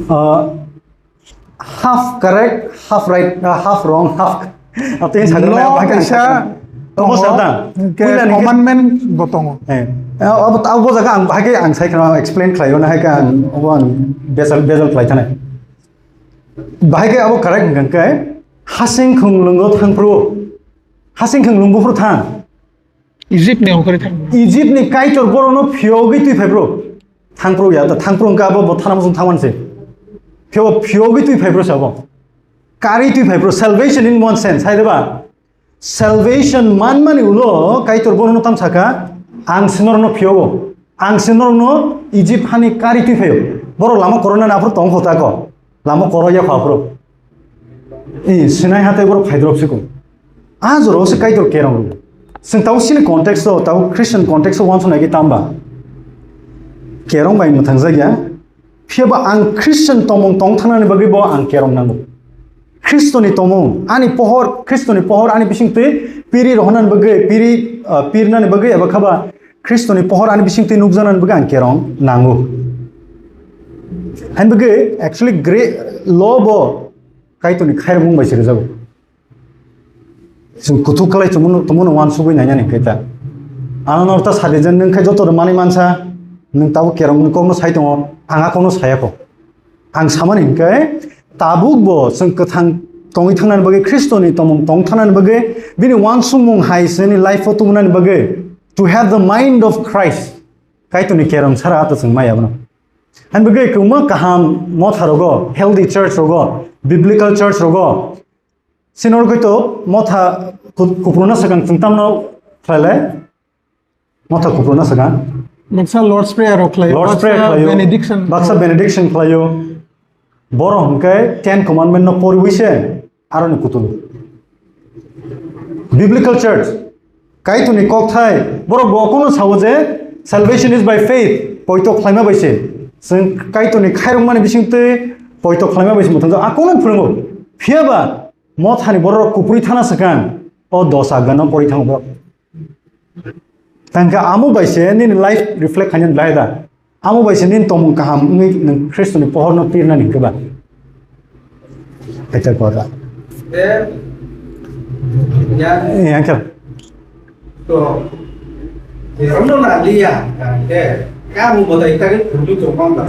Ah, half correct, half right, ah, half wrong, half Atwi sakha Law na, bahai kaisa sakha. Tongo, tongo, sa da. Hwnkhe puila ni commandment bo tongo. Eh, abo, abo jaga ang bahai khe ang sai khna explain khlaio na, hai khe ang, obo ang bejal, bejal khlai thani. Bahai khe abo correct hwnkhe hasing khunglwngo thangphru. Hasing khunglwng buphru thang. Egypt ni ongkhorwi thang. Egypt ni Kaitor borokno phiyogwi twi phaiphru. Thangphru ya, da thangphru hwnkhe abo bo thana muchung thangmani se. Phiyok, phiyogwi twi phaiphru se abo. Kari twi phaiphru, salvation in one sense, hai de ba? Salvation manmani ulo Kaitor borokno tam sakha, "Ang se norokno phiyogo, ang se norokno Egypt hani kari twi phaio." Borok lama koroknani aphuru tong kho ta kho, lama koro ya kho aphuru. I Sinai hatai borok phaidrop siko. A jorao se Kaitor kerong rw. Chwng tabo chini context o, tabo Christian context o uansuk nai khe tamba? Kerong bai mwthangjakya. Phiya ba ang Christian tongmung tong thangnani bagwi bo ang kerong nango. Khristoni tongmung, ani pohor, Khristoni pohor ani bising twi piri rohornani bagwi, piri, ah, pirnani bagwi eba khaba Khristoni pohor ani bising twi nukjaknani bagwi ang kerong nango. Hain bagwi actually gre-, law bo Kaitorni khairokmung bai se rwjago. Chwng kuthuk kwlai tongmano, tongmano uansugwi nainani hwnkhe ta. Ano norok ta sadi je nwng khe joto rwmani mansa, nwng tabuk kerongni kokno sai tongo, ang a kokno saya kho. Ang samani hwnkhe tabuk bo chwng kwthang tongwi thangnani bagwi, Khristoni tongmung tong thangnani bagwi, bini uansukmung hai se ni life o tubunani bagwi, to have the mind of Christ. Kaitorni kerong sara ato chwng maya bono. Ani bagwi kwbangma kaham motha rogo, healthy church rogo, biblical church rogo, Sinor koi to motha ku-, kupuruna sakang chwng tamno khlailai. Motha kupuruna sakang. Baksa Lord's Prayer rok khlaio, Lord's Prayer baksa khlaio. Benediction. Baksa benediction khlaio. Boro hwnkhe Ten Commandment no poriwi se aroni kutulu. Biblical church. Kaitorni kokthai, borok bo kono sao je, "Salvation is by faith," poito khlaima bai se. Chwng Kaitorni khairokmani bisingtwi poito khlaima bai se mwthangjago. A kono phwrwngo. Phiya ba, mothani borok kupuri thana swkang, o dosa gano pori thango borok. Tangka amo bai se nini life reflect khainani belai da. Amo bai se nini tongmung kaham wngwi nwng Khristoni pohorno pirnani hwnkhe ba? Kaisa kok. Eh, ya, ya, khe. To, kerongno na liya, kan ke, kamu bodai tadi dulu cuma nggak.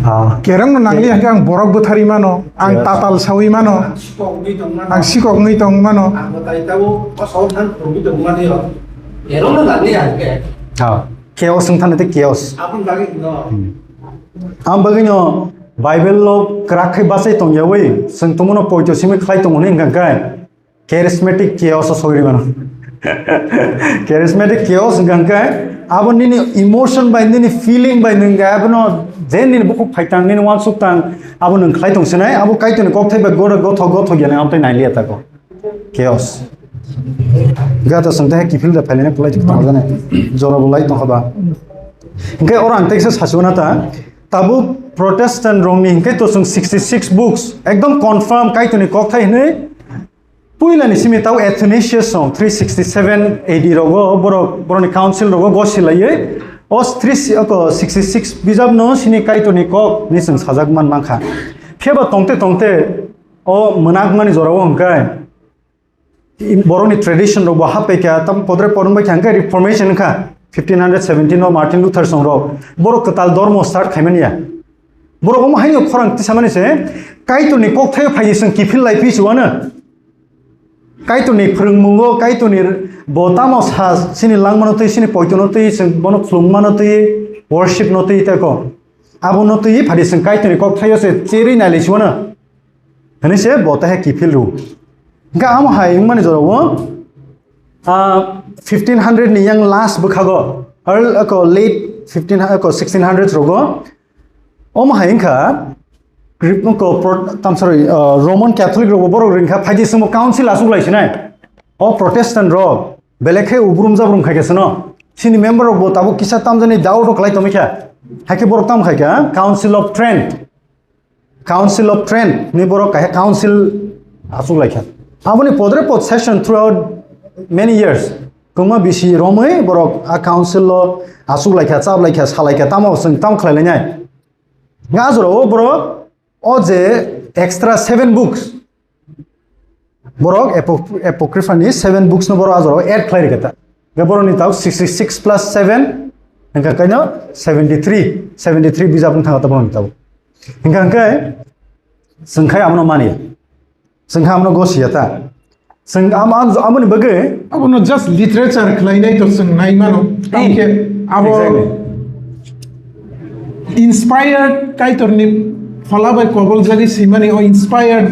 Ah. Kerongno nangliya hwnkhe ang borok bwtharwi mano, ang, ya, tatal sawi mano, ang sikok wngwi tong mano. Ang sikok wngwi tong mano. Ang bodai tabo, o sawi thang rwgwi tong mani rok. Erong na lani ya ke. Ha. Chaos wng thani tei chaos. Aboni bagwi no. Hmm. Ang bagwi no Bible lo kwrak khe bachai tongyawi, chwng tongmano poito simi khlai tongo hwnwi wngkha khe. Charismatic chaos o sogwi mano. Charismatic chaos wngkha khe abo nini emotion bai, nini feeling bai nwng abono je nini bukhuk phaitang, nini uansuk tang, abo nwng khlai tong sinai, abo Kaitorni kokthai bai goro gothok gothok ya nang abo tei nai liya tako. Chaos. Gato song teh kifil da phailene pulai tik tong jane. Jora bulai tong khaba. Hingke oro ang teksa sasiwna ta. Tabuk Protestant rongni hingke to song sixty six books. Ekdom confirm Kaitorni kokthai hwnwi. Puilani simi tau Athanasius song three sixty seven A D rogo borok, borokni council rogo gosi laiye. O three si-, oko sixty six bijap no sini Kaitorni kok ni song sajak man mankha. Kheba tongte tongte o mwnakmani jorao hwnkhe borokni tradition rok bo happai kha, tam podre podre bai kha, hwnkhe Reformation kha, fifteen hundred seventeen o Martin Luther song rok, borok kwtal dormo start khaimani ya. Borok omo haino khorang tisamani se, Kaitorni kokthaio phaidi song kiphil lai phi chuwano. Kaitorni phwrwngmungo, Kaitorni bo tamo sa, sini langmano twi, sini poitono twi, sing bono khulumano twi, worship no twi tei ko. Abono twi phaidi song Kaitorni kokthaio se cherwi nai lai chuwano. Hwnwi se bo taiha kiphil rw. Hwnkhe amo hai wngmani jorao, ah, fifteen hundred ni yang last bwkhago, early, eko late fifteen, eko sixteen hundreds rogo, omo hai wngkha, Greek, eko Pro-, tam, sorry, ah, Roman Catholic rogo borok ringkha, phaidi songbo council aswk lai sinai. O Protestant rok, belai khe ubrum jabrum khai khe seno. Chini member rok bo tabuk kisa tamjani doubt rok khlai tongwi kha. Hai khe borok tam khai kha, Council of Trent. Council of Trent ni borok kaisa council aswk lai kha. Aboni podre pod session throughout many years. Kwma bisi romwi borok a council o aswk lai kha, chap lai kha, sa lai kha, tamo chwng tamo khlai lainai. Nga jorao borok o je extra seven books Borok apo-, Apocrypha ni seven books no borok ajoro add khlai rikha ta. Ga borok ni tau sixty six plus seven, hingkha kaino seventy three, seventy three bijap wng thang ta borok ni tau. Hingkha hingkhe, chwng khai amono mani ya. Chwng khai amono gosi ya ta. Chwng am-, am-, amoni bagwi. Abono just literature khlainai to chwng nai mano. Hey. Tamkhe abo Exactly. Inspired Kaitorni phola bai kobol jagwi swimani o inspired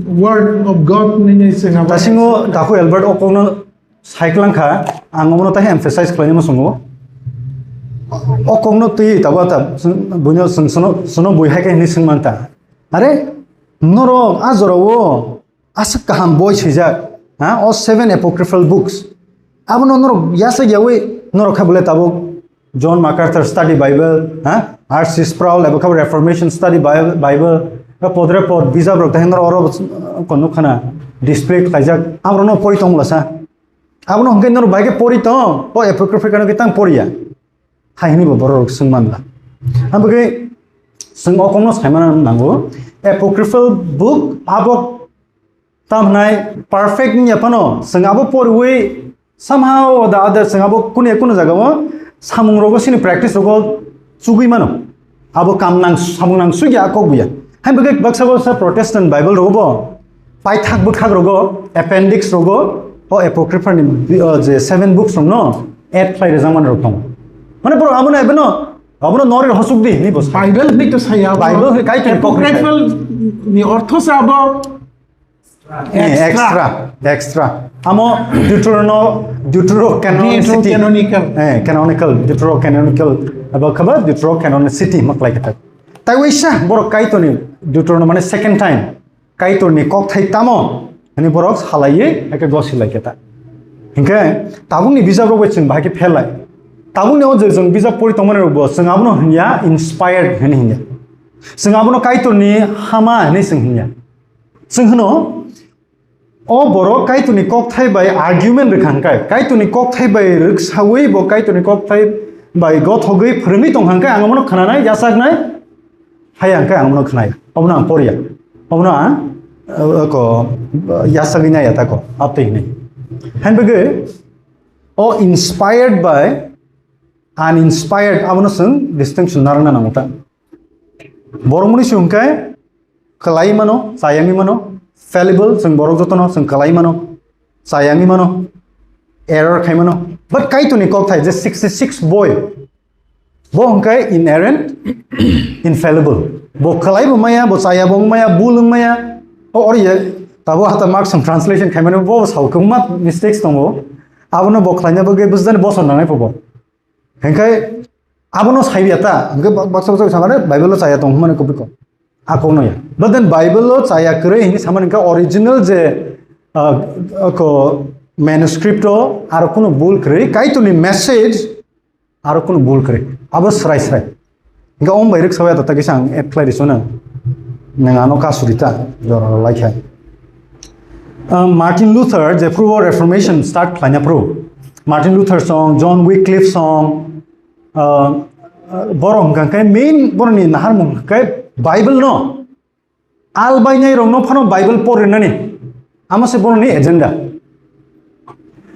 word of God nini chwng abo. Tasingo Taku Albert o kokno saiklangkha, ang omono tahi emphasize khlainai muchungo. O kokno twi tabuk ta, buino chwng sono, sono bui hai khe hinwi swngmanta. Are, norok a jorao Aswk kaham boi swijak, ha? O seven apocryphal books. Abono norok yasajak yawi norok khe bole tabuk John MacArthur Study Bible, ha? R C Sproul abo khe Reformation Study Bi-, Bible, ha, podre pod bijap rok tei norok oro kon nukha na display khlaijak. Aborokno pori tong lasa. Abono hwnkhe norok bai khe pori tong, o apocrypha khe tang pori ya. Hai hwnwi bo borok rok swng man la. Abagwi chwng o kokno sai mano nango. Apocryphal book abo tam hwnai perfect wngya phano chwng abo poriwi somehow or the other chwng abo kunu ya kunu jagao samung rogo sini practice rogo chugwi mano. Abo kam nang samung nang sugya a kok buya. Hai bagwi baksa baksa Protestant Bible rogo bo paithak bwkhak rogo, appendix rogo, o apocrypha ni bi-, o je seven books rok no add khlai rijak mani rok tongo. Mane borok abono, abono, abono nori hosuk di, ni bo sai. Bible ni to saya abo. Bible ni kai to apocryphal ni ortho sa abo Eh, extra. Extra, extra. Amo Deuterono-, Deuterocanonical. Deuterocanonical. Eh, canonical, Deuterocanonical. Abo khaba Deuterocanonicity maklai kata. Tai waisa borok Kaitorni Deuteronomy mane second time. Kaitorni kokthai tamo? Hwnwi borok salaiwi, eke gosi lai khe ta. Hinkhe, tabukni bijap rok bai chwng bahai khe phelai. Tabukni o je chwng bijap pori tongmani rok bo, chwng abono hwnya inspired hwnwi hwnya. Chwng abono Kaitorni hama hwnwi chwng hwnya. Chwng hwno, o borok Kaitorni kokthai bai argument rwkha hwnkhe, Kaitorni kokthai bai rwksaui bo Kaitorni kokthai bai gothogwi phwrwngwi tongkha hwnkhe, ang omono khwnanai, yachaknai, Hai ang khe ang bono khnai. Obono ang poriya. Obono ang, uh, ko, uh, yasagwi naiya tako. Abtwi hinwi. Hain bagwi, o inspired by uninspired abono chwng distinction narwkna nango ta. Borok mwnwi se hwnkhe kwlai mano, chayangwi mano, fallible, chwng borok jotono chwng kwlai mano, chayangwi mano. error khaimano. But Kaitorni kokthai je sixty six boi, bo hwnkhe inerrant, infallible. Bo kwlaibo maya, bo chayabo wngmaya, bul wngmaya. O ori ye, tabo hata Mark song translation khaimani bo sao kwbangma mistakes tongo. Abono bo khlaina bagwi bujani bosor nangnai phubo. Hwnkhe abono saiya ta, hwnkhe bak-, baksa baksa samani Bible-o chaya tong hwnmani kubui kok. A kokno ya. But then Bible-o chaya kwrwi hwnwi samani hwnkhe original je, ah, ko manuscript-o aro kunu bul kwrwi, Kaitorni message aro kunu bul kwrwi. Abo srai srai. Hwnkhe omo bai rwksa ya ta kisa ang add khlai rw sino. Nwng ano kasuri ta, jora rw lai kha. Ah, Martin Luther je phuru Reformation start khlaina phuru, Martin Luther song, John Wycliffe song, ah, ah, borok hwnkha khe main borokni naharmung hwnkha khe Bible no al bainai rokno phano Bible porinani, amo se borokni agenda.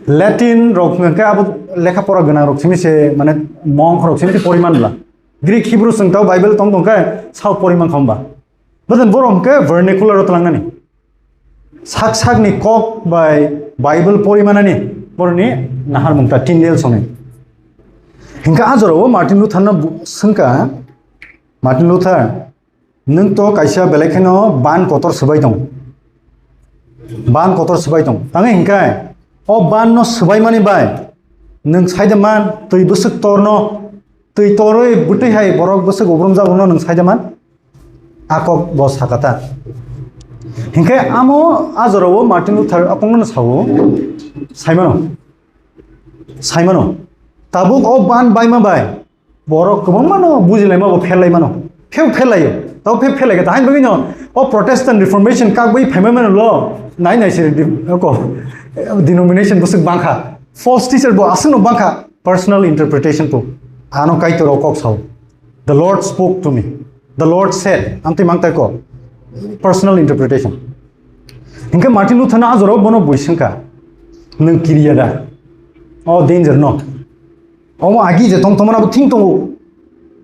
Latin rok hwnkha khe abo lekha pora gwnang rok simi se, mane monk rok simi se poriman bla. Greek, Hebrew chwng tao Bible tong tong khe sao poriman khomba. Bwtwng borok hwnkhe vernacular-o twlangnani. Sak sakni kok bai Bible porimanani borokni naharmung ta Tyndale songni. Hinkhe a jorao Martin Luther-no bu-, swngkha, "Martin Luther, nwng to kaisa belai kheno ban kotor swbai tong. Ban kotor swbai tong. Tangwi hinkhe o ban-no swbaimani bai nwng saida man twi bwswk torno, twi torwi bwtwi hai borok bwswk ubrum jagwno nwng saida man?" A kok bo sakha ta. Hinkhe amo a jorao Martin Luther a kokno sao, saimano, saimano. Tabuk o ban baima bai borok kwbangmano bujilaima bo pherlaimano. Pheo pherlaio. Tabo pheo pherlaikha. Tahini bagwino o Protestant Reformation kakbai phaima mano lo. Nai nai se di-, ko, denomination bwswk bangkha. False teacher bo aswkno bangkha. Personal interpretation to. Ano Kaitor o kok sao. "The Lord spoke to me. The Lord said." Amtwi mang tai ko. Personal interpretation. Hinkhe Martin Luther no a jorao bono bui swngkha, "Nwng kiriya da? O danger no. Omo agi je tong tongmani abo thing tongo.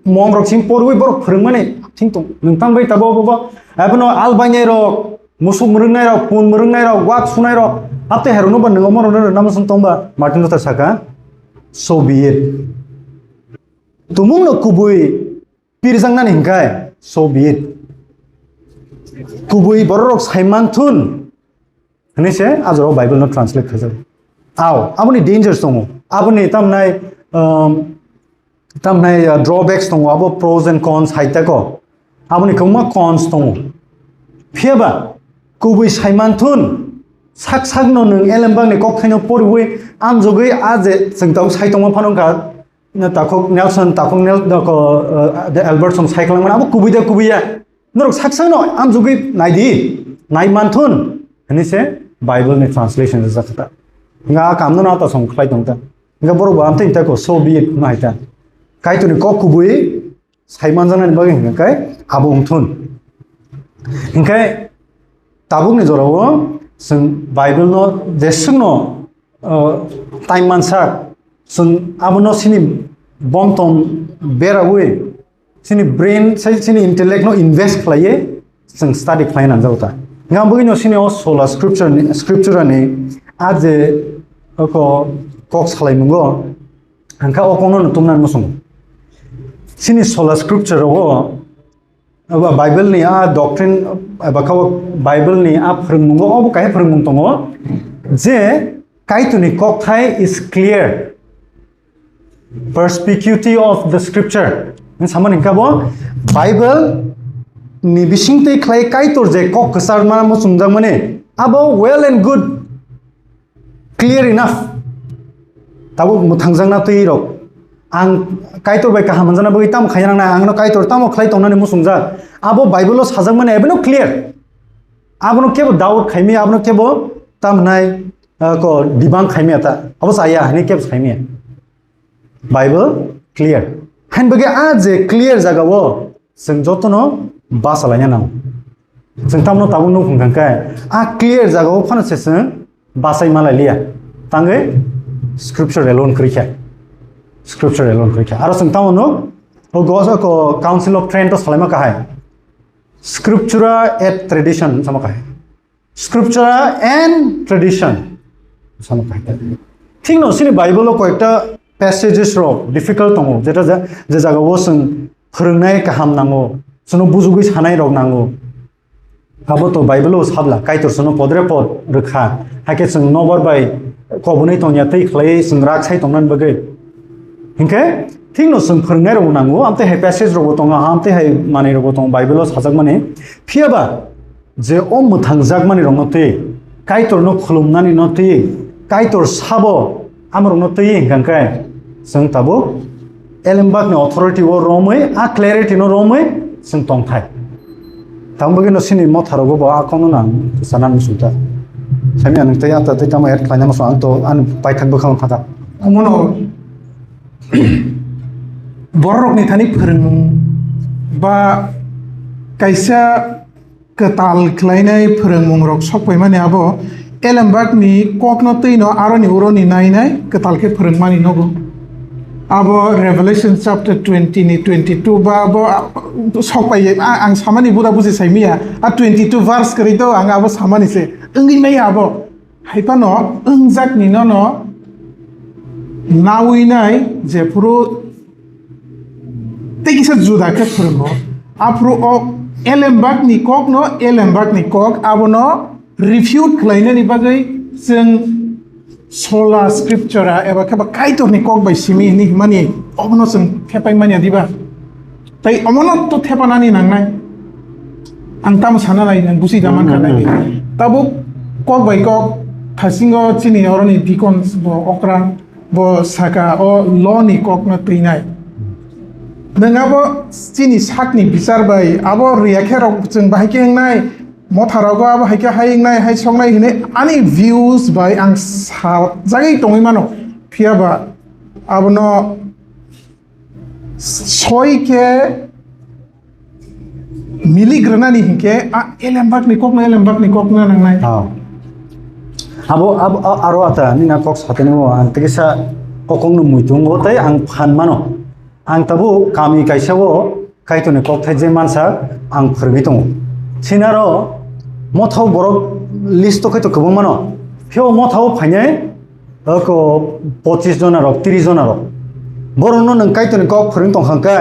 Monk rok simi porwi borok phwrwngmani thing tong. Nwng tang bai tabo bo, bo. Abono al bainai rok, musuk mwrwngnai rok, pun mwrwngnai rok, wak sunai rok. Hapte herono ba nwng omo rwna rwna musung tongba." Martin Luther saka, "So be it. Tumungno kubui pirjaknani hinkhe, so be it. Kubui bororok saimanthun," hwnwi se a jorao Bible no translate khaijak. Ao, aboni dangers tongo. Aboni tamnai, um, tamnai, uh, drawbacks tongo, abo pros and cons hai tako. Aboni kwbangma cons tongo. Phiyaba, kubui saimanthun, sak sakno nwng elembakni kokthaino poriwi amjogwi a je chwng tabuk sai tongma phano wngkha, takhuk Nelson, takhuk Nel-, ko, uh, the Albertson sai kwlangmani, abo kubui da kubui ya. Norok sak sakno amjogwi naidi, nai manthun, hwnwi se Bible ni translation rijak kha ta. Nga a kamno na ta song khlai tong ta. Nga borok bo amtwi ta ko, so be it, hwnwi hai ta. Kaitorni kok kubui sai manjaknani bagwi hwnkha khe abo wngthun. Hinkhe tabukni jorao chwng Bible no jeswkno, uh, time mansak, chwng abono chini bomtom berawi, chini brain sai chini intellect no invest khlaiwi chwng study khlai nangjago ta. Nga bagwi no chini o sola scripture ni, scripture ni a je oko kok salai mungo, hwnkha o kokno no tumnani muchungo. Chini sola scripture o Abo Bible ni a doctrine, eba kabo Bible ni a phwrwngmungo, obo kaisa phwrwngmung tongo je Kaitorni kokthai is clear. Perspicuity of the scripture. Ni samani hwnkha bo Bible ni bisingtwi khlai Kaitor je kok kwcharma muchungjakmani, abo well and good. Clear enough. Tabuk mwthangjakna twi rok. Ang Kaitor bai kaham manjakna bagwi tamo khaina nangnai, ang no Kaitor tamo khlai tongnani muchungjak. Abo Bible o sajakmani abono clear. Abono kebo doubt khaimaya, abono kebo tamhnai, ah, ko debunk khaimaya ta. Abo chaya hwnwi kebo saimaya. Bible clear. Hain bagwi a je clear jaga o chwng jotono basa laina nango. Chwng tamno tabuk nuk hwnkha khe a clear jaga o phano se chwng bachai malai liya. Tangwi scripture alone kwrwi kha. Scripture alone kwrwi kha. Aro chwng tamo nuk o go-, o ko Council of Trent o salaima kahai. Scriptura et tradition sama kahai. Scriptura and tradition. Sama kahai. Thikno chini Bible o koyekta passages rok difficult tongo, jeta ja-, je jagao chwng phwrwngnai kaham nango, chwngno bujugwi sanai rok nango. Abo to Bible o sabla, Kaitor chwngno podre pod rwkha, hakhe chwng nobar bai kobonwi tongya tei khlaiwi chwng rak sai tongnani bagwi. Hinkhe thikno chwng phwrwngnai rok nango, amtwi hai passage rok bo tongo, amtwi hai manwi rok bo tongo Bible o sajakmani. Phiyaba je o mwthangjakmani rokno twi, Kaitorno khulumnani no twi, Kaitor sabo amorokno twi hwnkha khe chwng tabuk elembakni authority o romwi, a clarity no romwi chwng tongthai. Tamo bagwi no chini motharogo bo a kokno nang sana muchungkha. Sami ang tei ata tei tamo add khlaina muchung ang to ani paithak bwkhao thangkha. Omono bororokni thani phwrwng ba kaisa kwtal khlainai phwrwngmungrok sokpaimani abo elembakni kokno twino aroni uroni nainai kwtal khe phwrwngmani nogo. Abo Revelation chapter twenty ni twenty two ba abo, ah, sokpai, ah, ang samani buda buji saimiya. A twenty two verse kwrwi to ang abo samani se. Wngwi maya abo. Hai phano wngjakni nono nawi nai jephuru tei kisa juda khe phwrwngo. Aphuru o elembakni kokno elembakni kok abono refute khlainani bagwi chwng sola scriptura eba khe ba Kaitorni kok bai simi hinwi himani obono chwng thepai manya diba? Tei omono to thepanani nangnai. Ang tamo sana nai, ang busi da mankha nai. Tabuk kok bai kok thasingo chini oroni deacons bo okra bo saka o law ni kokno twinai. Nwng abo chini sakni bichar bai abo riyakhe rok chwng bahai khe wngnai, motharogo abo hai khe hai wngnai, hai songnai hinwi ani views bai ang sajagwi tongwi mano. Phiya ba abono soi khe milik rwnani hinkhe a elembakni kokno elembakni kokno nangnai. Oh. Abo, abo, a-, aro ata nini a kok satini o ang tei kisa kokongno muitungo tei ang phan mano. Ang tabuk kami kaisa o Kaitorni kokthai je mansa ang phwrwngwi tongo. Sinaro mothao borok list o khe to kwbangma no. Phio mothao phainai oko pochis jona rok, tris jona rok. Borokno nwng Kaitorni kok phwrwng tong kha khe,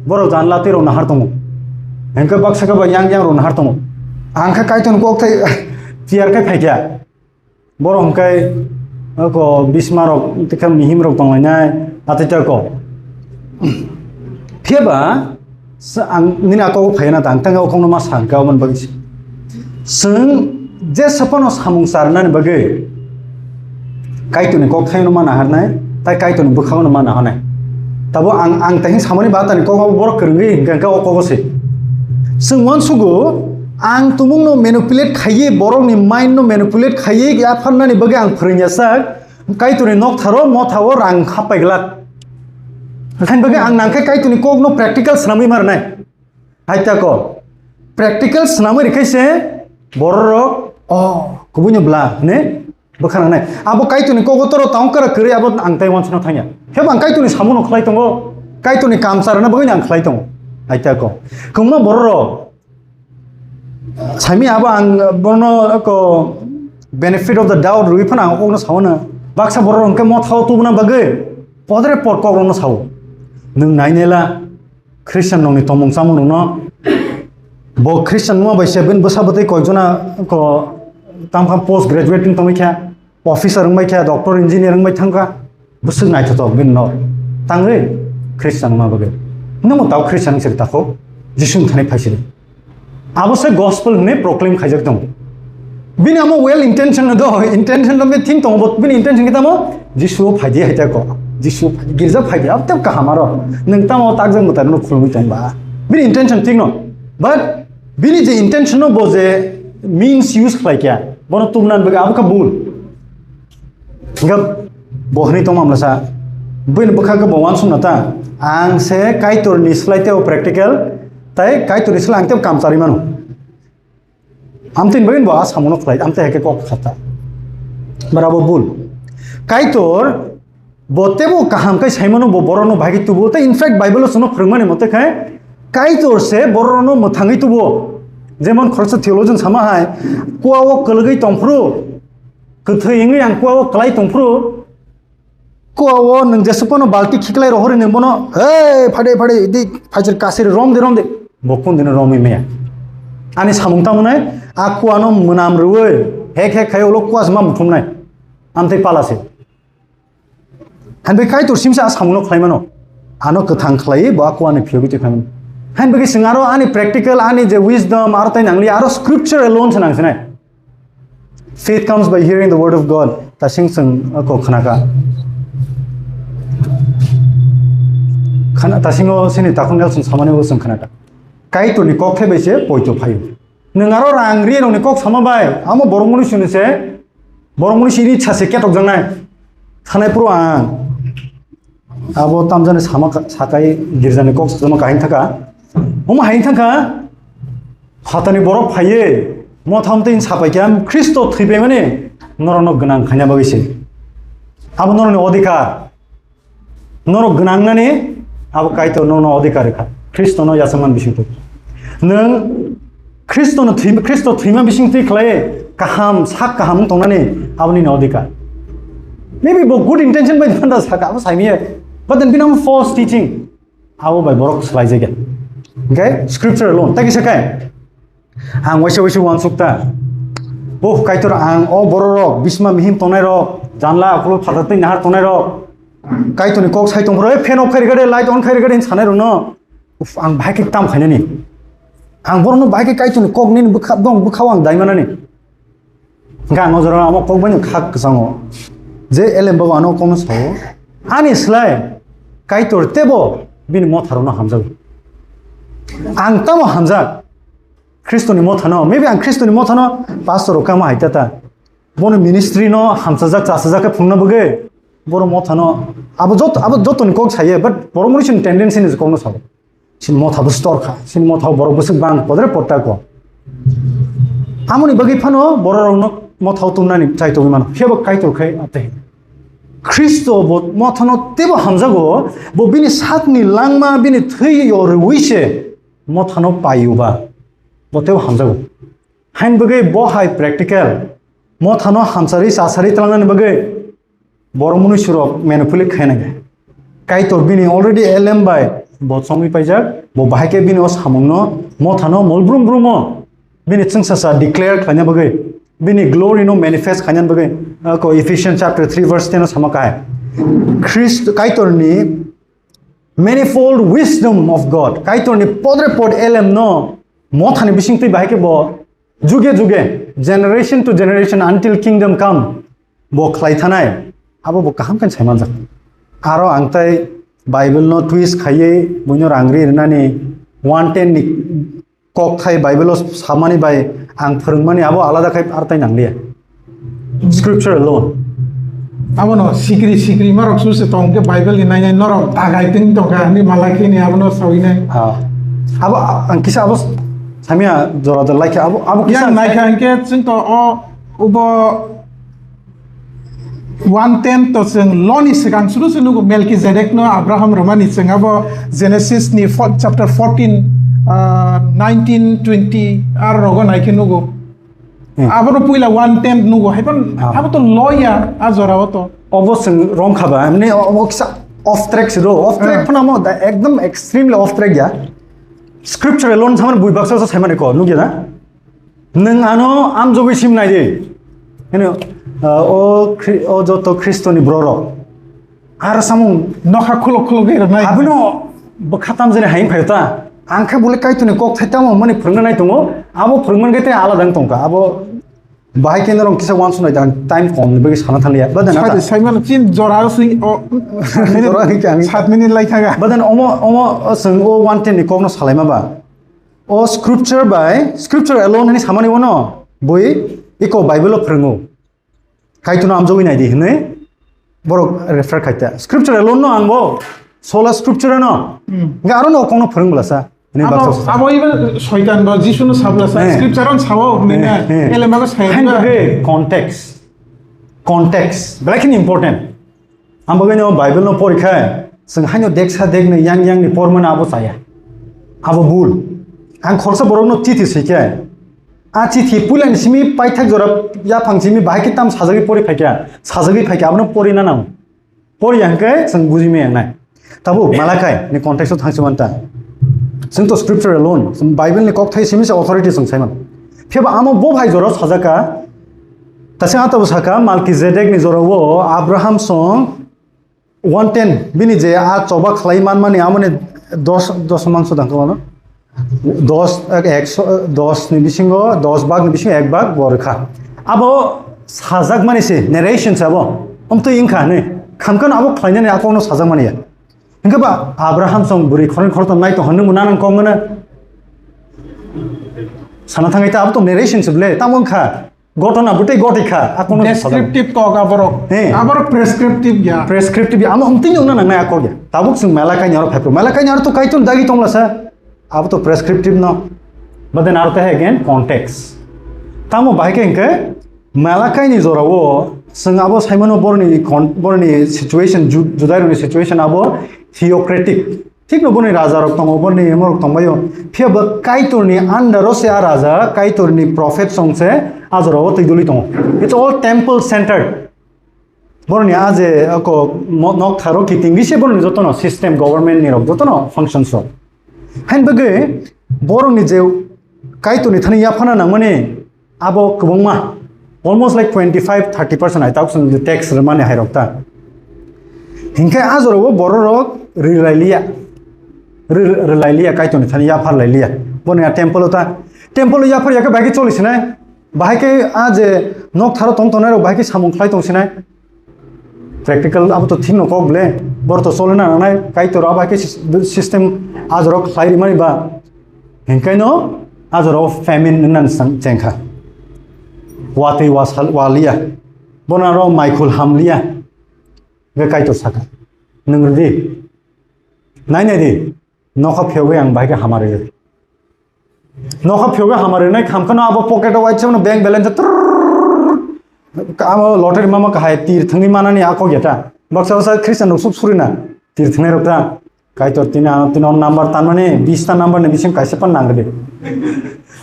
borok jan latwi rok nahar tongo. Hwnkhe baksa khe ba yang yang rok nahar tongo. Ang khe Kaitorni kok thai tiyar khe phai kha. Borok hwnkhe oko bisma rok, tei khe mihim rok tong lainai, atita ko. Phiya ba, Sa-, ang nini a kok phai na ta, ang tang o kokno ma sa, ang khe omo ni bagwi se. Chwng jesa phano samung charnani bagwi Kaitorni kokthai no ma naharnai, tai Kaitorni bwkhao no ma naharnai. Tabo ang, ang tei samani ba tani kok borok kwrwngwi hwnkhe, hwnkhe o kogo se. Chwng uansugo, ang tumungno manipulate khaiwi, borokni mind no manipulate khaiwi yapharnani bagwi ang phwrwngya sak, Kaitorni noktharo mothao rang happai glak. Haini bagwi ang nangkhe Kaitorni kokno practical swnamwi ma rwnai. Hai ta ko, practical swnamwi rikhe se bororok, "Oh, kubui no bla," hwnwi bwkha nangnai. Abo Kaitorni kogo toro tong kara kwrwi abo ang tei uansukna thangya. Hebo ang Kaitorni samungo khlai tongo, Kaitorni kam charwna bagwi ang khlai tongo. Hai ta ko, kwbangma bororok saimi abo ang bono ko benefit of the doubt rwi phano ang kokno sao na. Baksa bororok hwnkhe mothao tubuna bagwi podre pod kokrokno sao. Nwng nainela. Christian rokni tongmung chamung rokno bo Christian wngma bai se bini bwsa bwtwi koijona ko tamkha post graduate wng tongwi kha, officer wngbai kha, doctor, engineer wngbai thangkha, bwswk naithothok bini no tangwi Christian wngma bagwi. Nungbo tao Christian wngse takho, Jisu ni thani phaisidi. Abo se gospel hwnwi proclaim khaijak tongo. Bini amo well intention no do, intention no bini thing tongo, but bini intention khe tamo? Jisu phai di hai ta ko. Jisu phai di, girja phai di, abo tei kaham aro. Nwng tamo takjak mwtai no khulumwi tong ba. Bini intention thik no. But bini je intention no bo je means use khlai kya, bono tumnan bagwi abo kha bul. Hingkha bo hwnwi tongma mlasa. Bini bwkha khe bo uansukna ta. Ang se Kaitorni slai tei o practical, tai Kaitorni slai ang tei kam charwi mano. Amtwini bagwi bo a samungo khlai, amtwi hai khe kok kha ta. Bara bo bul. Kaitor bo teibo kaham khe saimano bo borokno bahai khe tubu. Tei in fact Bible o chwngno phwrwngmani mote khe Kaitor se borokno mwthangwi tubu. Jemon khoroksa theologian sama hai, kua o kwlwgwi tongphuru, kwthwi wngwi ang kua o kwlai tongphuru, Kua o nwng jesuk phano balti khiklai rohori nwng bono, "Hey, phade, phade, di, phaichir kasir rom de, rom de." Bo kun dino romwi maya. Ani samung tamo nai, a kua no mwnam rwui, hek, hek khai ulo kua se ma muthum nai. Amtwi pala se. Hanbai Kaitor simsa a samung no khlai mano. Ano kwthang khlai, bo a kua ni phiyogwi twi khlai mano. Hanbai khe swng aro ani practical, ani je wisdom, aro tai nangli, aro scripture alone se nang sinai. Faith comes by hearing the word of God. Tasing seng ako khanaka. Khana tasingo sini takung Nelson samani bo seng khanaka. Kaitor ni kok thai bai se poito phayo. Nung aro rang ri rong ni kok sama bai. Amo borok muni sini se. Borok muni sini chase ketok jangnai. Thanai puro ang. Abo tamjani sama ka-, sakai girjani kok sama kahin thaka. Omo hain thaka. Phatani borok phaiye, motha motwi sapai khe, Khristo thwibaimani norokno gwnang khaina bagwi se. Abo norokni odhikar. Norok gwnang nani abo Kaitor norokno odhikar rwkha. Khristono yachakmani bisingtwi. Nwng Khristono thwi-, Khristo thwima bisingtwi khlai kaham, sak kaham wng tongnani abo nini odhikar. Maybe bo good intention bai phanda saka, abo saimiya. But then bini amo false teaching. Abo bai borok swlai jagya. Okay? Scripture alone. Tei kisa kai. Ang waisa waisa uansuk ta. Oh, Kaitor, ang o borok rok, bisma mihim tongnai rok, janla, ukhulok phatar twi nahar tongnai rok. Kaitor ni kok sai tong phro, "Hey, fan off khai rega de, light on khai rega de," hin sanai rok no. Uf, ang bahai khe tam khainani. Ang borok no bahai khe Kaitor ni kok nini bwkha, bong bwkha o ang dai manani. Hingke ang o jora amo kok bai no kha kwchango. Je Elem baba ano kokno sao. Ani slai Kaitor tebo bini motharokno hamjago. Ang tamo hamjak. Khristoni mothano, maybe ang Khristoni mothano pastor rok kama hai tata. Bono ministry no hamsajak, chasajak khe phungna bagwi. Boro mothano, abo jot-, abo jotoni kok saye, but boro muni chini tendency ni kokno sao. Chini motha bo stor kha, chini motha borok bwswk bang podre potta ko. Amoni bagwi phano borok rokno motha tumnani chai tongwi mano. Phiya bo Kaitor khai ate. Khristo bo mothano tebo hamjago, bo bini sakni langma, bini thwi yo rwui se mothano paiuba. Bo tebo hamjago. Hain bagwi bo hai practical. Mothano hamsari chasari tlangnani bagwi. Borok munuisurok manipulate khaina khe. Kaitor bini already elem bai bo chongwi paijak, bo bahai khe bini o samungno mothano mol brum brumo bini chwngsasa declare khlaina bagwi, bini glory no manifest khaina bagwi, ako Ephesians chapter three verse ten o sama kai. Christ Kaitorni manifold wisdom of God, Kaitorni podre pod elem no mothani bisingtwi bahai khe bo juge juge, generation to generation, until kingdom come, bo khlai thanai, abo bo kaham khe sai manjak. Aro ang tai Bible no twist khaiwi buino rang ri rwnani one ten ni kok thai Bible o samani bai ang phwrwngmani abo alada khai ar tai nangliya. Scripture alone. Abono sikri sikri marok suse tong khe Bible ni nainai norok dagai teng tongkha ani malai khe ni abono sawi nai. Ah. Abo ang kisa abo samia jora jora laikha abo abo kisa. Yang naikha hingke chwng to o ubo one ten to chwng loni swkang suru se nugo Melchizedek no Abraham romani chwng abo Genesis ni fo-, chapter fourteen, ah, nineteen, twenty ar rogo naikhe nugo. Hmm. Abono puila one tenth nugo, haipan Ah. abo to loya, a jora o to. Obo chwng rom khaba, mane obo kisa off track se do, off track Ah. phano mo da ekdom extremely off track ya. Scripture alone saman bui baksa sa saimane ko, nugya na? Nwng ano amjogwi sim nai di. Hino, ah, o Khri-, o joto Khristoni borok. Ar samung nokha khulok khulok khe rwnai. Abono bwkha tamjani haing phaio ta. Ang khe bole Kaitorni kok thai tamo mani phwrwngna nai tongo. Abo phwrwngmani khe tei alada wng tongkha. Abo bahai khe norok kisa uansuk nai da, time kom ni bagwi sana thangya. Badana Sai ta. Sai mano chin jora swi o Jora hwnkhe ang. Saat minute lai thaga. Badana omo, omo, o chwng o one ten ni kokno salaima ba. O scripture bai, scripture alone hwnwi samani uano bui iko Bible o phwrwngo. Kaitorno amjogwi naidi hwnwi borok refer khaita. Scripture alone no ang bo sola scripture no. Hmm. Hwnkhe aro no kokno phwrwng bwlasa. Hwnwi Abo, baksa sa. Abo iba Soitan bo Jisu no sabla sa. Eh. Scripture on sao hwnwi na. Eh, eh. Ele mago sai Hain ba. Bagwi context. Context. Belai kheno important. Ang bagwi no Bible no pori khe, chwng haino deksa deknwi yang yang ni pormani abo chaya. Abo bul. Ang khoroksa borokno chithi swi khe, a chithi puilani simi paithak jora yaphang simi bahai khe tam sajagwi pori phaikha, sajagwi phaikha, abono pori na nang. Por yang khe chwng buji maya nai. Tabuk Malakai ni context o thangsi manta. Chwng to scripture alone, chwng Bible ni kok thai simi se authority chwng sai man. Phiya ba amo bo hai jora sajaka. Tase ata bo saka Malkizedek ni jora o Abraham song one ten bini je a choba khlai man mani amo ni dos, dos mangso dang ko no. Dos, ek, ekso, dos ni bisingo, dos bag ni bisingo ek bag bo rwkha. Abo sajak mani se narration sabo. Omtwi wngkha ne. Khamkano abo khlainani a kokno sajak mani ya. Hingke ba Abraham song bwrwi khoroknwi khoroktham nai tong hwnwi mwnang kok mano. Sana thangwi ta abo to narration se ble. Tamo wngkha. Gotona bwtwi goti kha. A kono sajak. Descriptive kok aborok. He. Aborok prescriptive ya. Prescriptive ya. Amo omtwi wngna nangnai a kok ya. Tabuk chwng Malakai ni aro phai phuru. Malakai ni aro to Kaitor dagi tongla sa. Abo to prescriptive no. But then aro te again context. Tamo bahai khe hingke Malakai ni jora o chwng abo saimano borni con-, borni situation, Ju-, Judairokni situation abo theocratic. Thik no borni raja rok tongo, borni emo rok tongbaio. Phiya bo Kaitorni under o se a raja, Kaitorni prophet song se a jora o twi duli tongo. It's all temple centered. Borni a je ako mo-, nok tharo kiting bise borni jotono system, government ni rok jotono functions rok. Hain bagwi borokni je Kaitorni thani yaphana nangmani abo kwbangma, almost like twenty five thirty percent ai tabuk chwng tax rwmani hai rok ta. Hinkhe a jorao borok rok rwlai liya, rw-, rwlai liya Kaitorni thani yaphar lai liya. Boni a temple o ta, temple o yaphar yakhe bai khe choli sinai, bahai khe a je nok tharo tong tongnai rok bahai khe samung khlai tong sinai. Practical abo to thik no kok ble, bor to cholna nangnai, Kaitor abo hai khe sys-, system a jorao khlai rimani ba. Hinkaino a jorao famine wngna chengkha. Watwi wasal waliya. Bono aro maikhul hamliya. Hingke Kaitor saka, "Nwng rwdi. Nai nai di. Nokha phiyogwi ang bahai khe hamari rw." Nokha phiyogwi hamari rwnai khamkhano abo pocket o waisa bank balance trrrr. Amo lottery mama kahai tir thwngwi manani a kok ya ta. Baksa baksa Christian rok suk surina tir thwngnai rok ta. Kaitor tini ano tini on number tanmani bista number ni bising kaisa pan nang rwdi.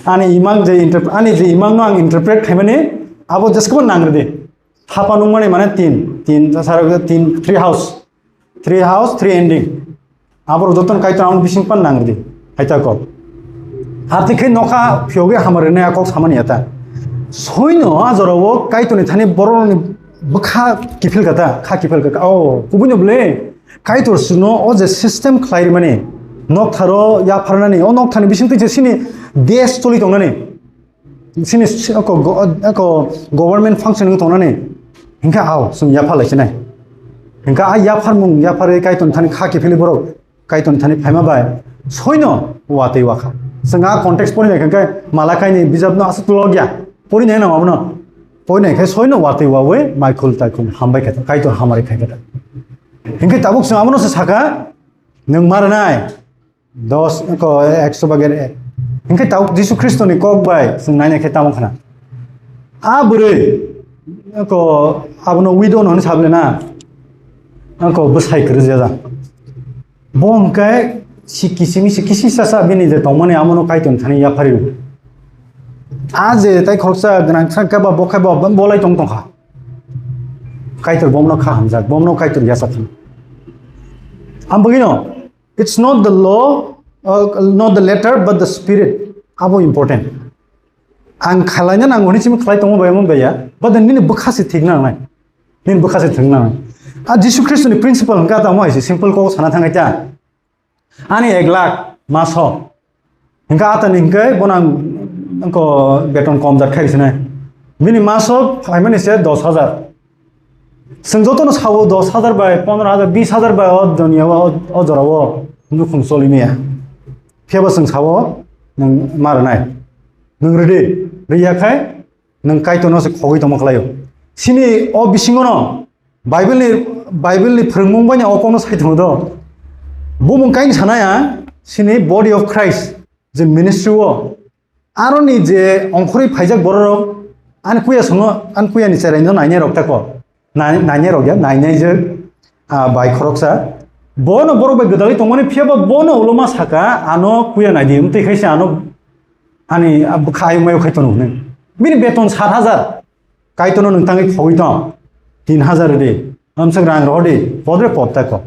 Ani imang je interpret, ani je imang no ang interpret khaimani abo jeskabo nang rwdi. Thapa nungmani mane tin, tin, sara tin, three house, three house, three ending. Aboro joton Kaitor ang bising pan nang di, haita kok. Arti khe nokha phiyogwi hamar rwnai a kok samani eta. Soino a jorao Kaitorni thani borokni bwkha kiphil kata, kha kiphil kata. Oh, kubui no ble. Kaitor suno o je system khlai rimani, nok tharo yapharnani, o nok thani bising twi je sini desh choli tongnani. Sini si-, ako go-, ako government function wng tongnani. Hinkha ao, chwng yaphar lai sinai. Hinkha a yapharmung, yapharwi Kaitorni thani kha kiphilwi borok, Kaitorni thani phaima bai. Soino watwi wakha. Chwng a context porinai hinkhe Malakai ni bijap no aswk logya. Porinai no abono. Porinai khe soino watwi wawi maikhul taikhul hambai khe Kaitor hamari khai khe. Hinkhe tabuk chwng abono se saka, nwng maranai. Dos, ko, ekso bagwi ek. Hinkhe tau Jisu Khristo ni kok bai chwng naina khe tamo khna. A bwrwi, ko, abono widow no hwnwi sable na. Ko, bwsai kwrwi jajak. Bo hwnkhe si kisimi si kisi sasa bini je tongmani amono Kaitor thani yaphario. A je tai khoroksa gwnang kha ba bo khe bo bolai tong tongkha. Kaitor bomno kha hamjak, bomno Kaitor yachak kha. Am bagwino, it's not the law, uh, not the letter, but the spirit. Abo important. Ang khalaina nango hwnwi simi khlai tongo bai, omo bai ya. But then nini bwkha se thik nangnai. Nini bwkha se thik nangnai. A Jisu Khristo ni principle hwnkha tamo hai se simple kok sana thangai ta. Ani ek lakh maso. Hwnkha atani hwnkhe bono ang, angko beton kom jat khai sinai. Bini maso phaimani se dos hajar. Chwng jotono sao dos hajar bai, pondro hajar, bis hajar bai o duniya o, o jora o nukhung choli maya. Phiyaba chwng sao nwng ma rwnai. Nwng rwdi, rwya khai nwng Kaitorno se khogwi tongma khlaio. Sini o bisingono Bible ni, Bible ni phwrwngmung bai o kokno sai tongo do. Bumung kaini sanaya, sini body of Christ, je ministry o, aroni je ongkhorwi phaijak bororok, ani kuya songo, ani kuya ni cherai no nainai rok tako. Nai-, nainai rok ya, nainai je, ah, bai khoroksa. Bono borok bai gwdalwi tongmani phiyaba bono ulo ma saka, ano kuya naidi, wngtwi khaisa ano ani, ah, bwkha ayuk mayuk khai tono hwnwi. Bini beton sat hajar, Kaitorno nwng tangwi khogwi tong, tin hajar rwdi. Amswk rang rohordi, podre pod tako.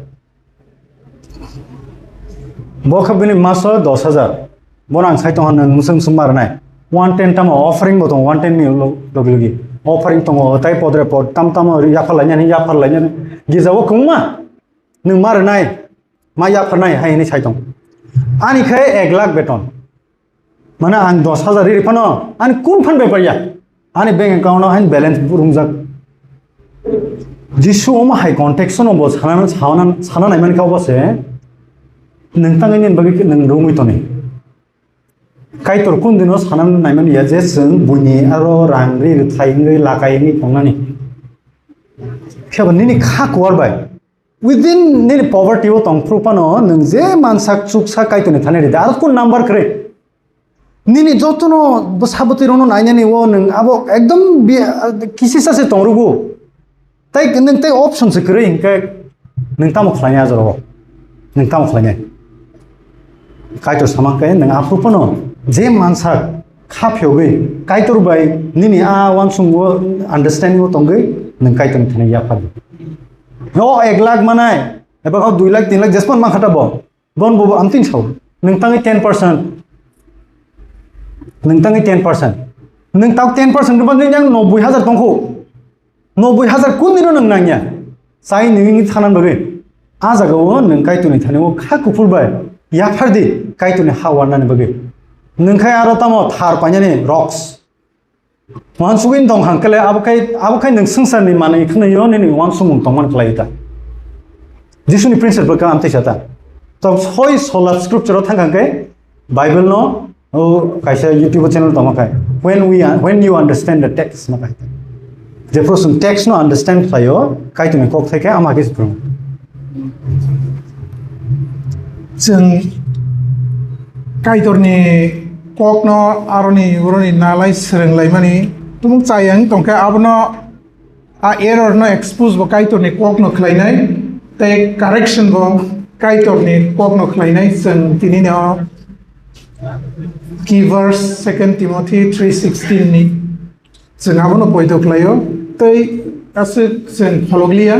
Bo khe bini maso dos hajar. Bo rang sai tongha nwng mwswk mwswk ma rwnai. One ten tamo offering bo tongo, one ten ni lo-, logi logi. Offering tongo, tai podre pod, tam tamo yapharlainani, yapharlainani. Gija o kwbangma nwng ma rwnai, ma yapharnai hai hwnwi sai tong. Ani khe ek lakh beton. Mane ang dos hajar ri phano, ani kun phan bepar ya. Ani bank account o hain balance rungjak. Jisu omo hai context no bo sana, sana, sana naimani kha obo se. Nwng tangwi nini bagwi nwng rungwi toni. Kaitor kun dino sana naimani ya je chwng buini aro rang ri rwthai wngwi lakai wngwi tongnani. Khebo nini kha kuar bai. Within nini poverty o tong phuru phano nwng je mansak chuksa Kaitorni thani rida. Aro kun number kwrwi. Nini jotono bwsa bwtwi rokno nainani o nwng abo ekdom bi-, kisisa se tong rwgo. Tai nwng tai option se kwrwi hinkhe nwng tamo khlainai a jorao? Nwng tamo khlainai? Kaitor sama khe nwng aphuru phano je mansak kha phiyogwi Kaitor bai nini a uansukmung o understanding o tongwi nwng Kaitorni thani yaphar di. O ek lakh manai, eba kho dui lakh, tin lakh, jespan mankha ta bo. Bon bo amtwini sao. Nwng tangwi ten percent. Nwng tangwi ten percent. Nwng tak ten percent rwba nwng yang noboi hajar tongkho. Noboi hajar kun dino nwng nangya. Chai nwng thanan bagwi. A jagao nwng Kaitorni thani o kha kuphur bai yaphar di Kaitorni ha warnani bagwi. Nwng khai aro tamo thar painani rocks. Uansugwi tong hang kele abo khai, abo khai nwng swngcharni manwi khwnaio nini uansukmung tongmani khlai ta. Jisuni principle khe amtwi sa ta. Tok soi sola scripture o thang hang khe Bible no o kaisa YouTube channel tongma khai. When we are, when you understand the text ma khai. Jephru chwng text no understand khlaio, Kaitorni kok thai khe ama khe se phuru. Chwng Kaitorni kokno aroni uroni nalai swrwnglaimani tumung chayang tongkhe abono a error no expose bo Kaitorni kokno khlainai tei correction bo Kaitorni kokno khlainai chwng tini no key verse Second Timothy three sixteen ni chwng abono poito khlaio tei aswk chwng pholokliya.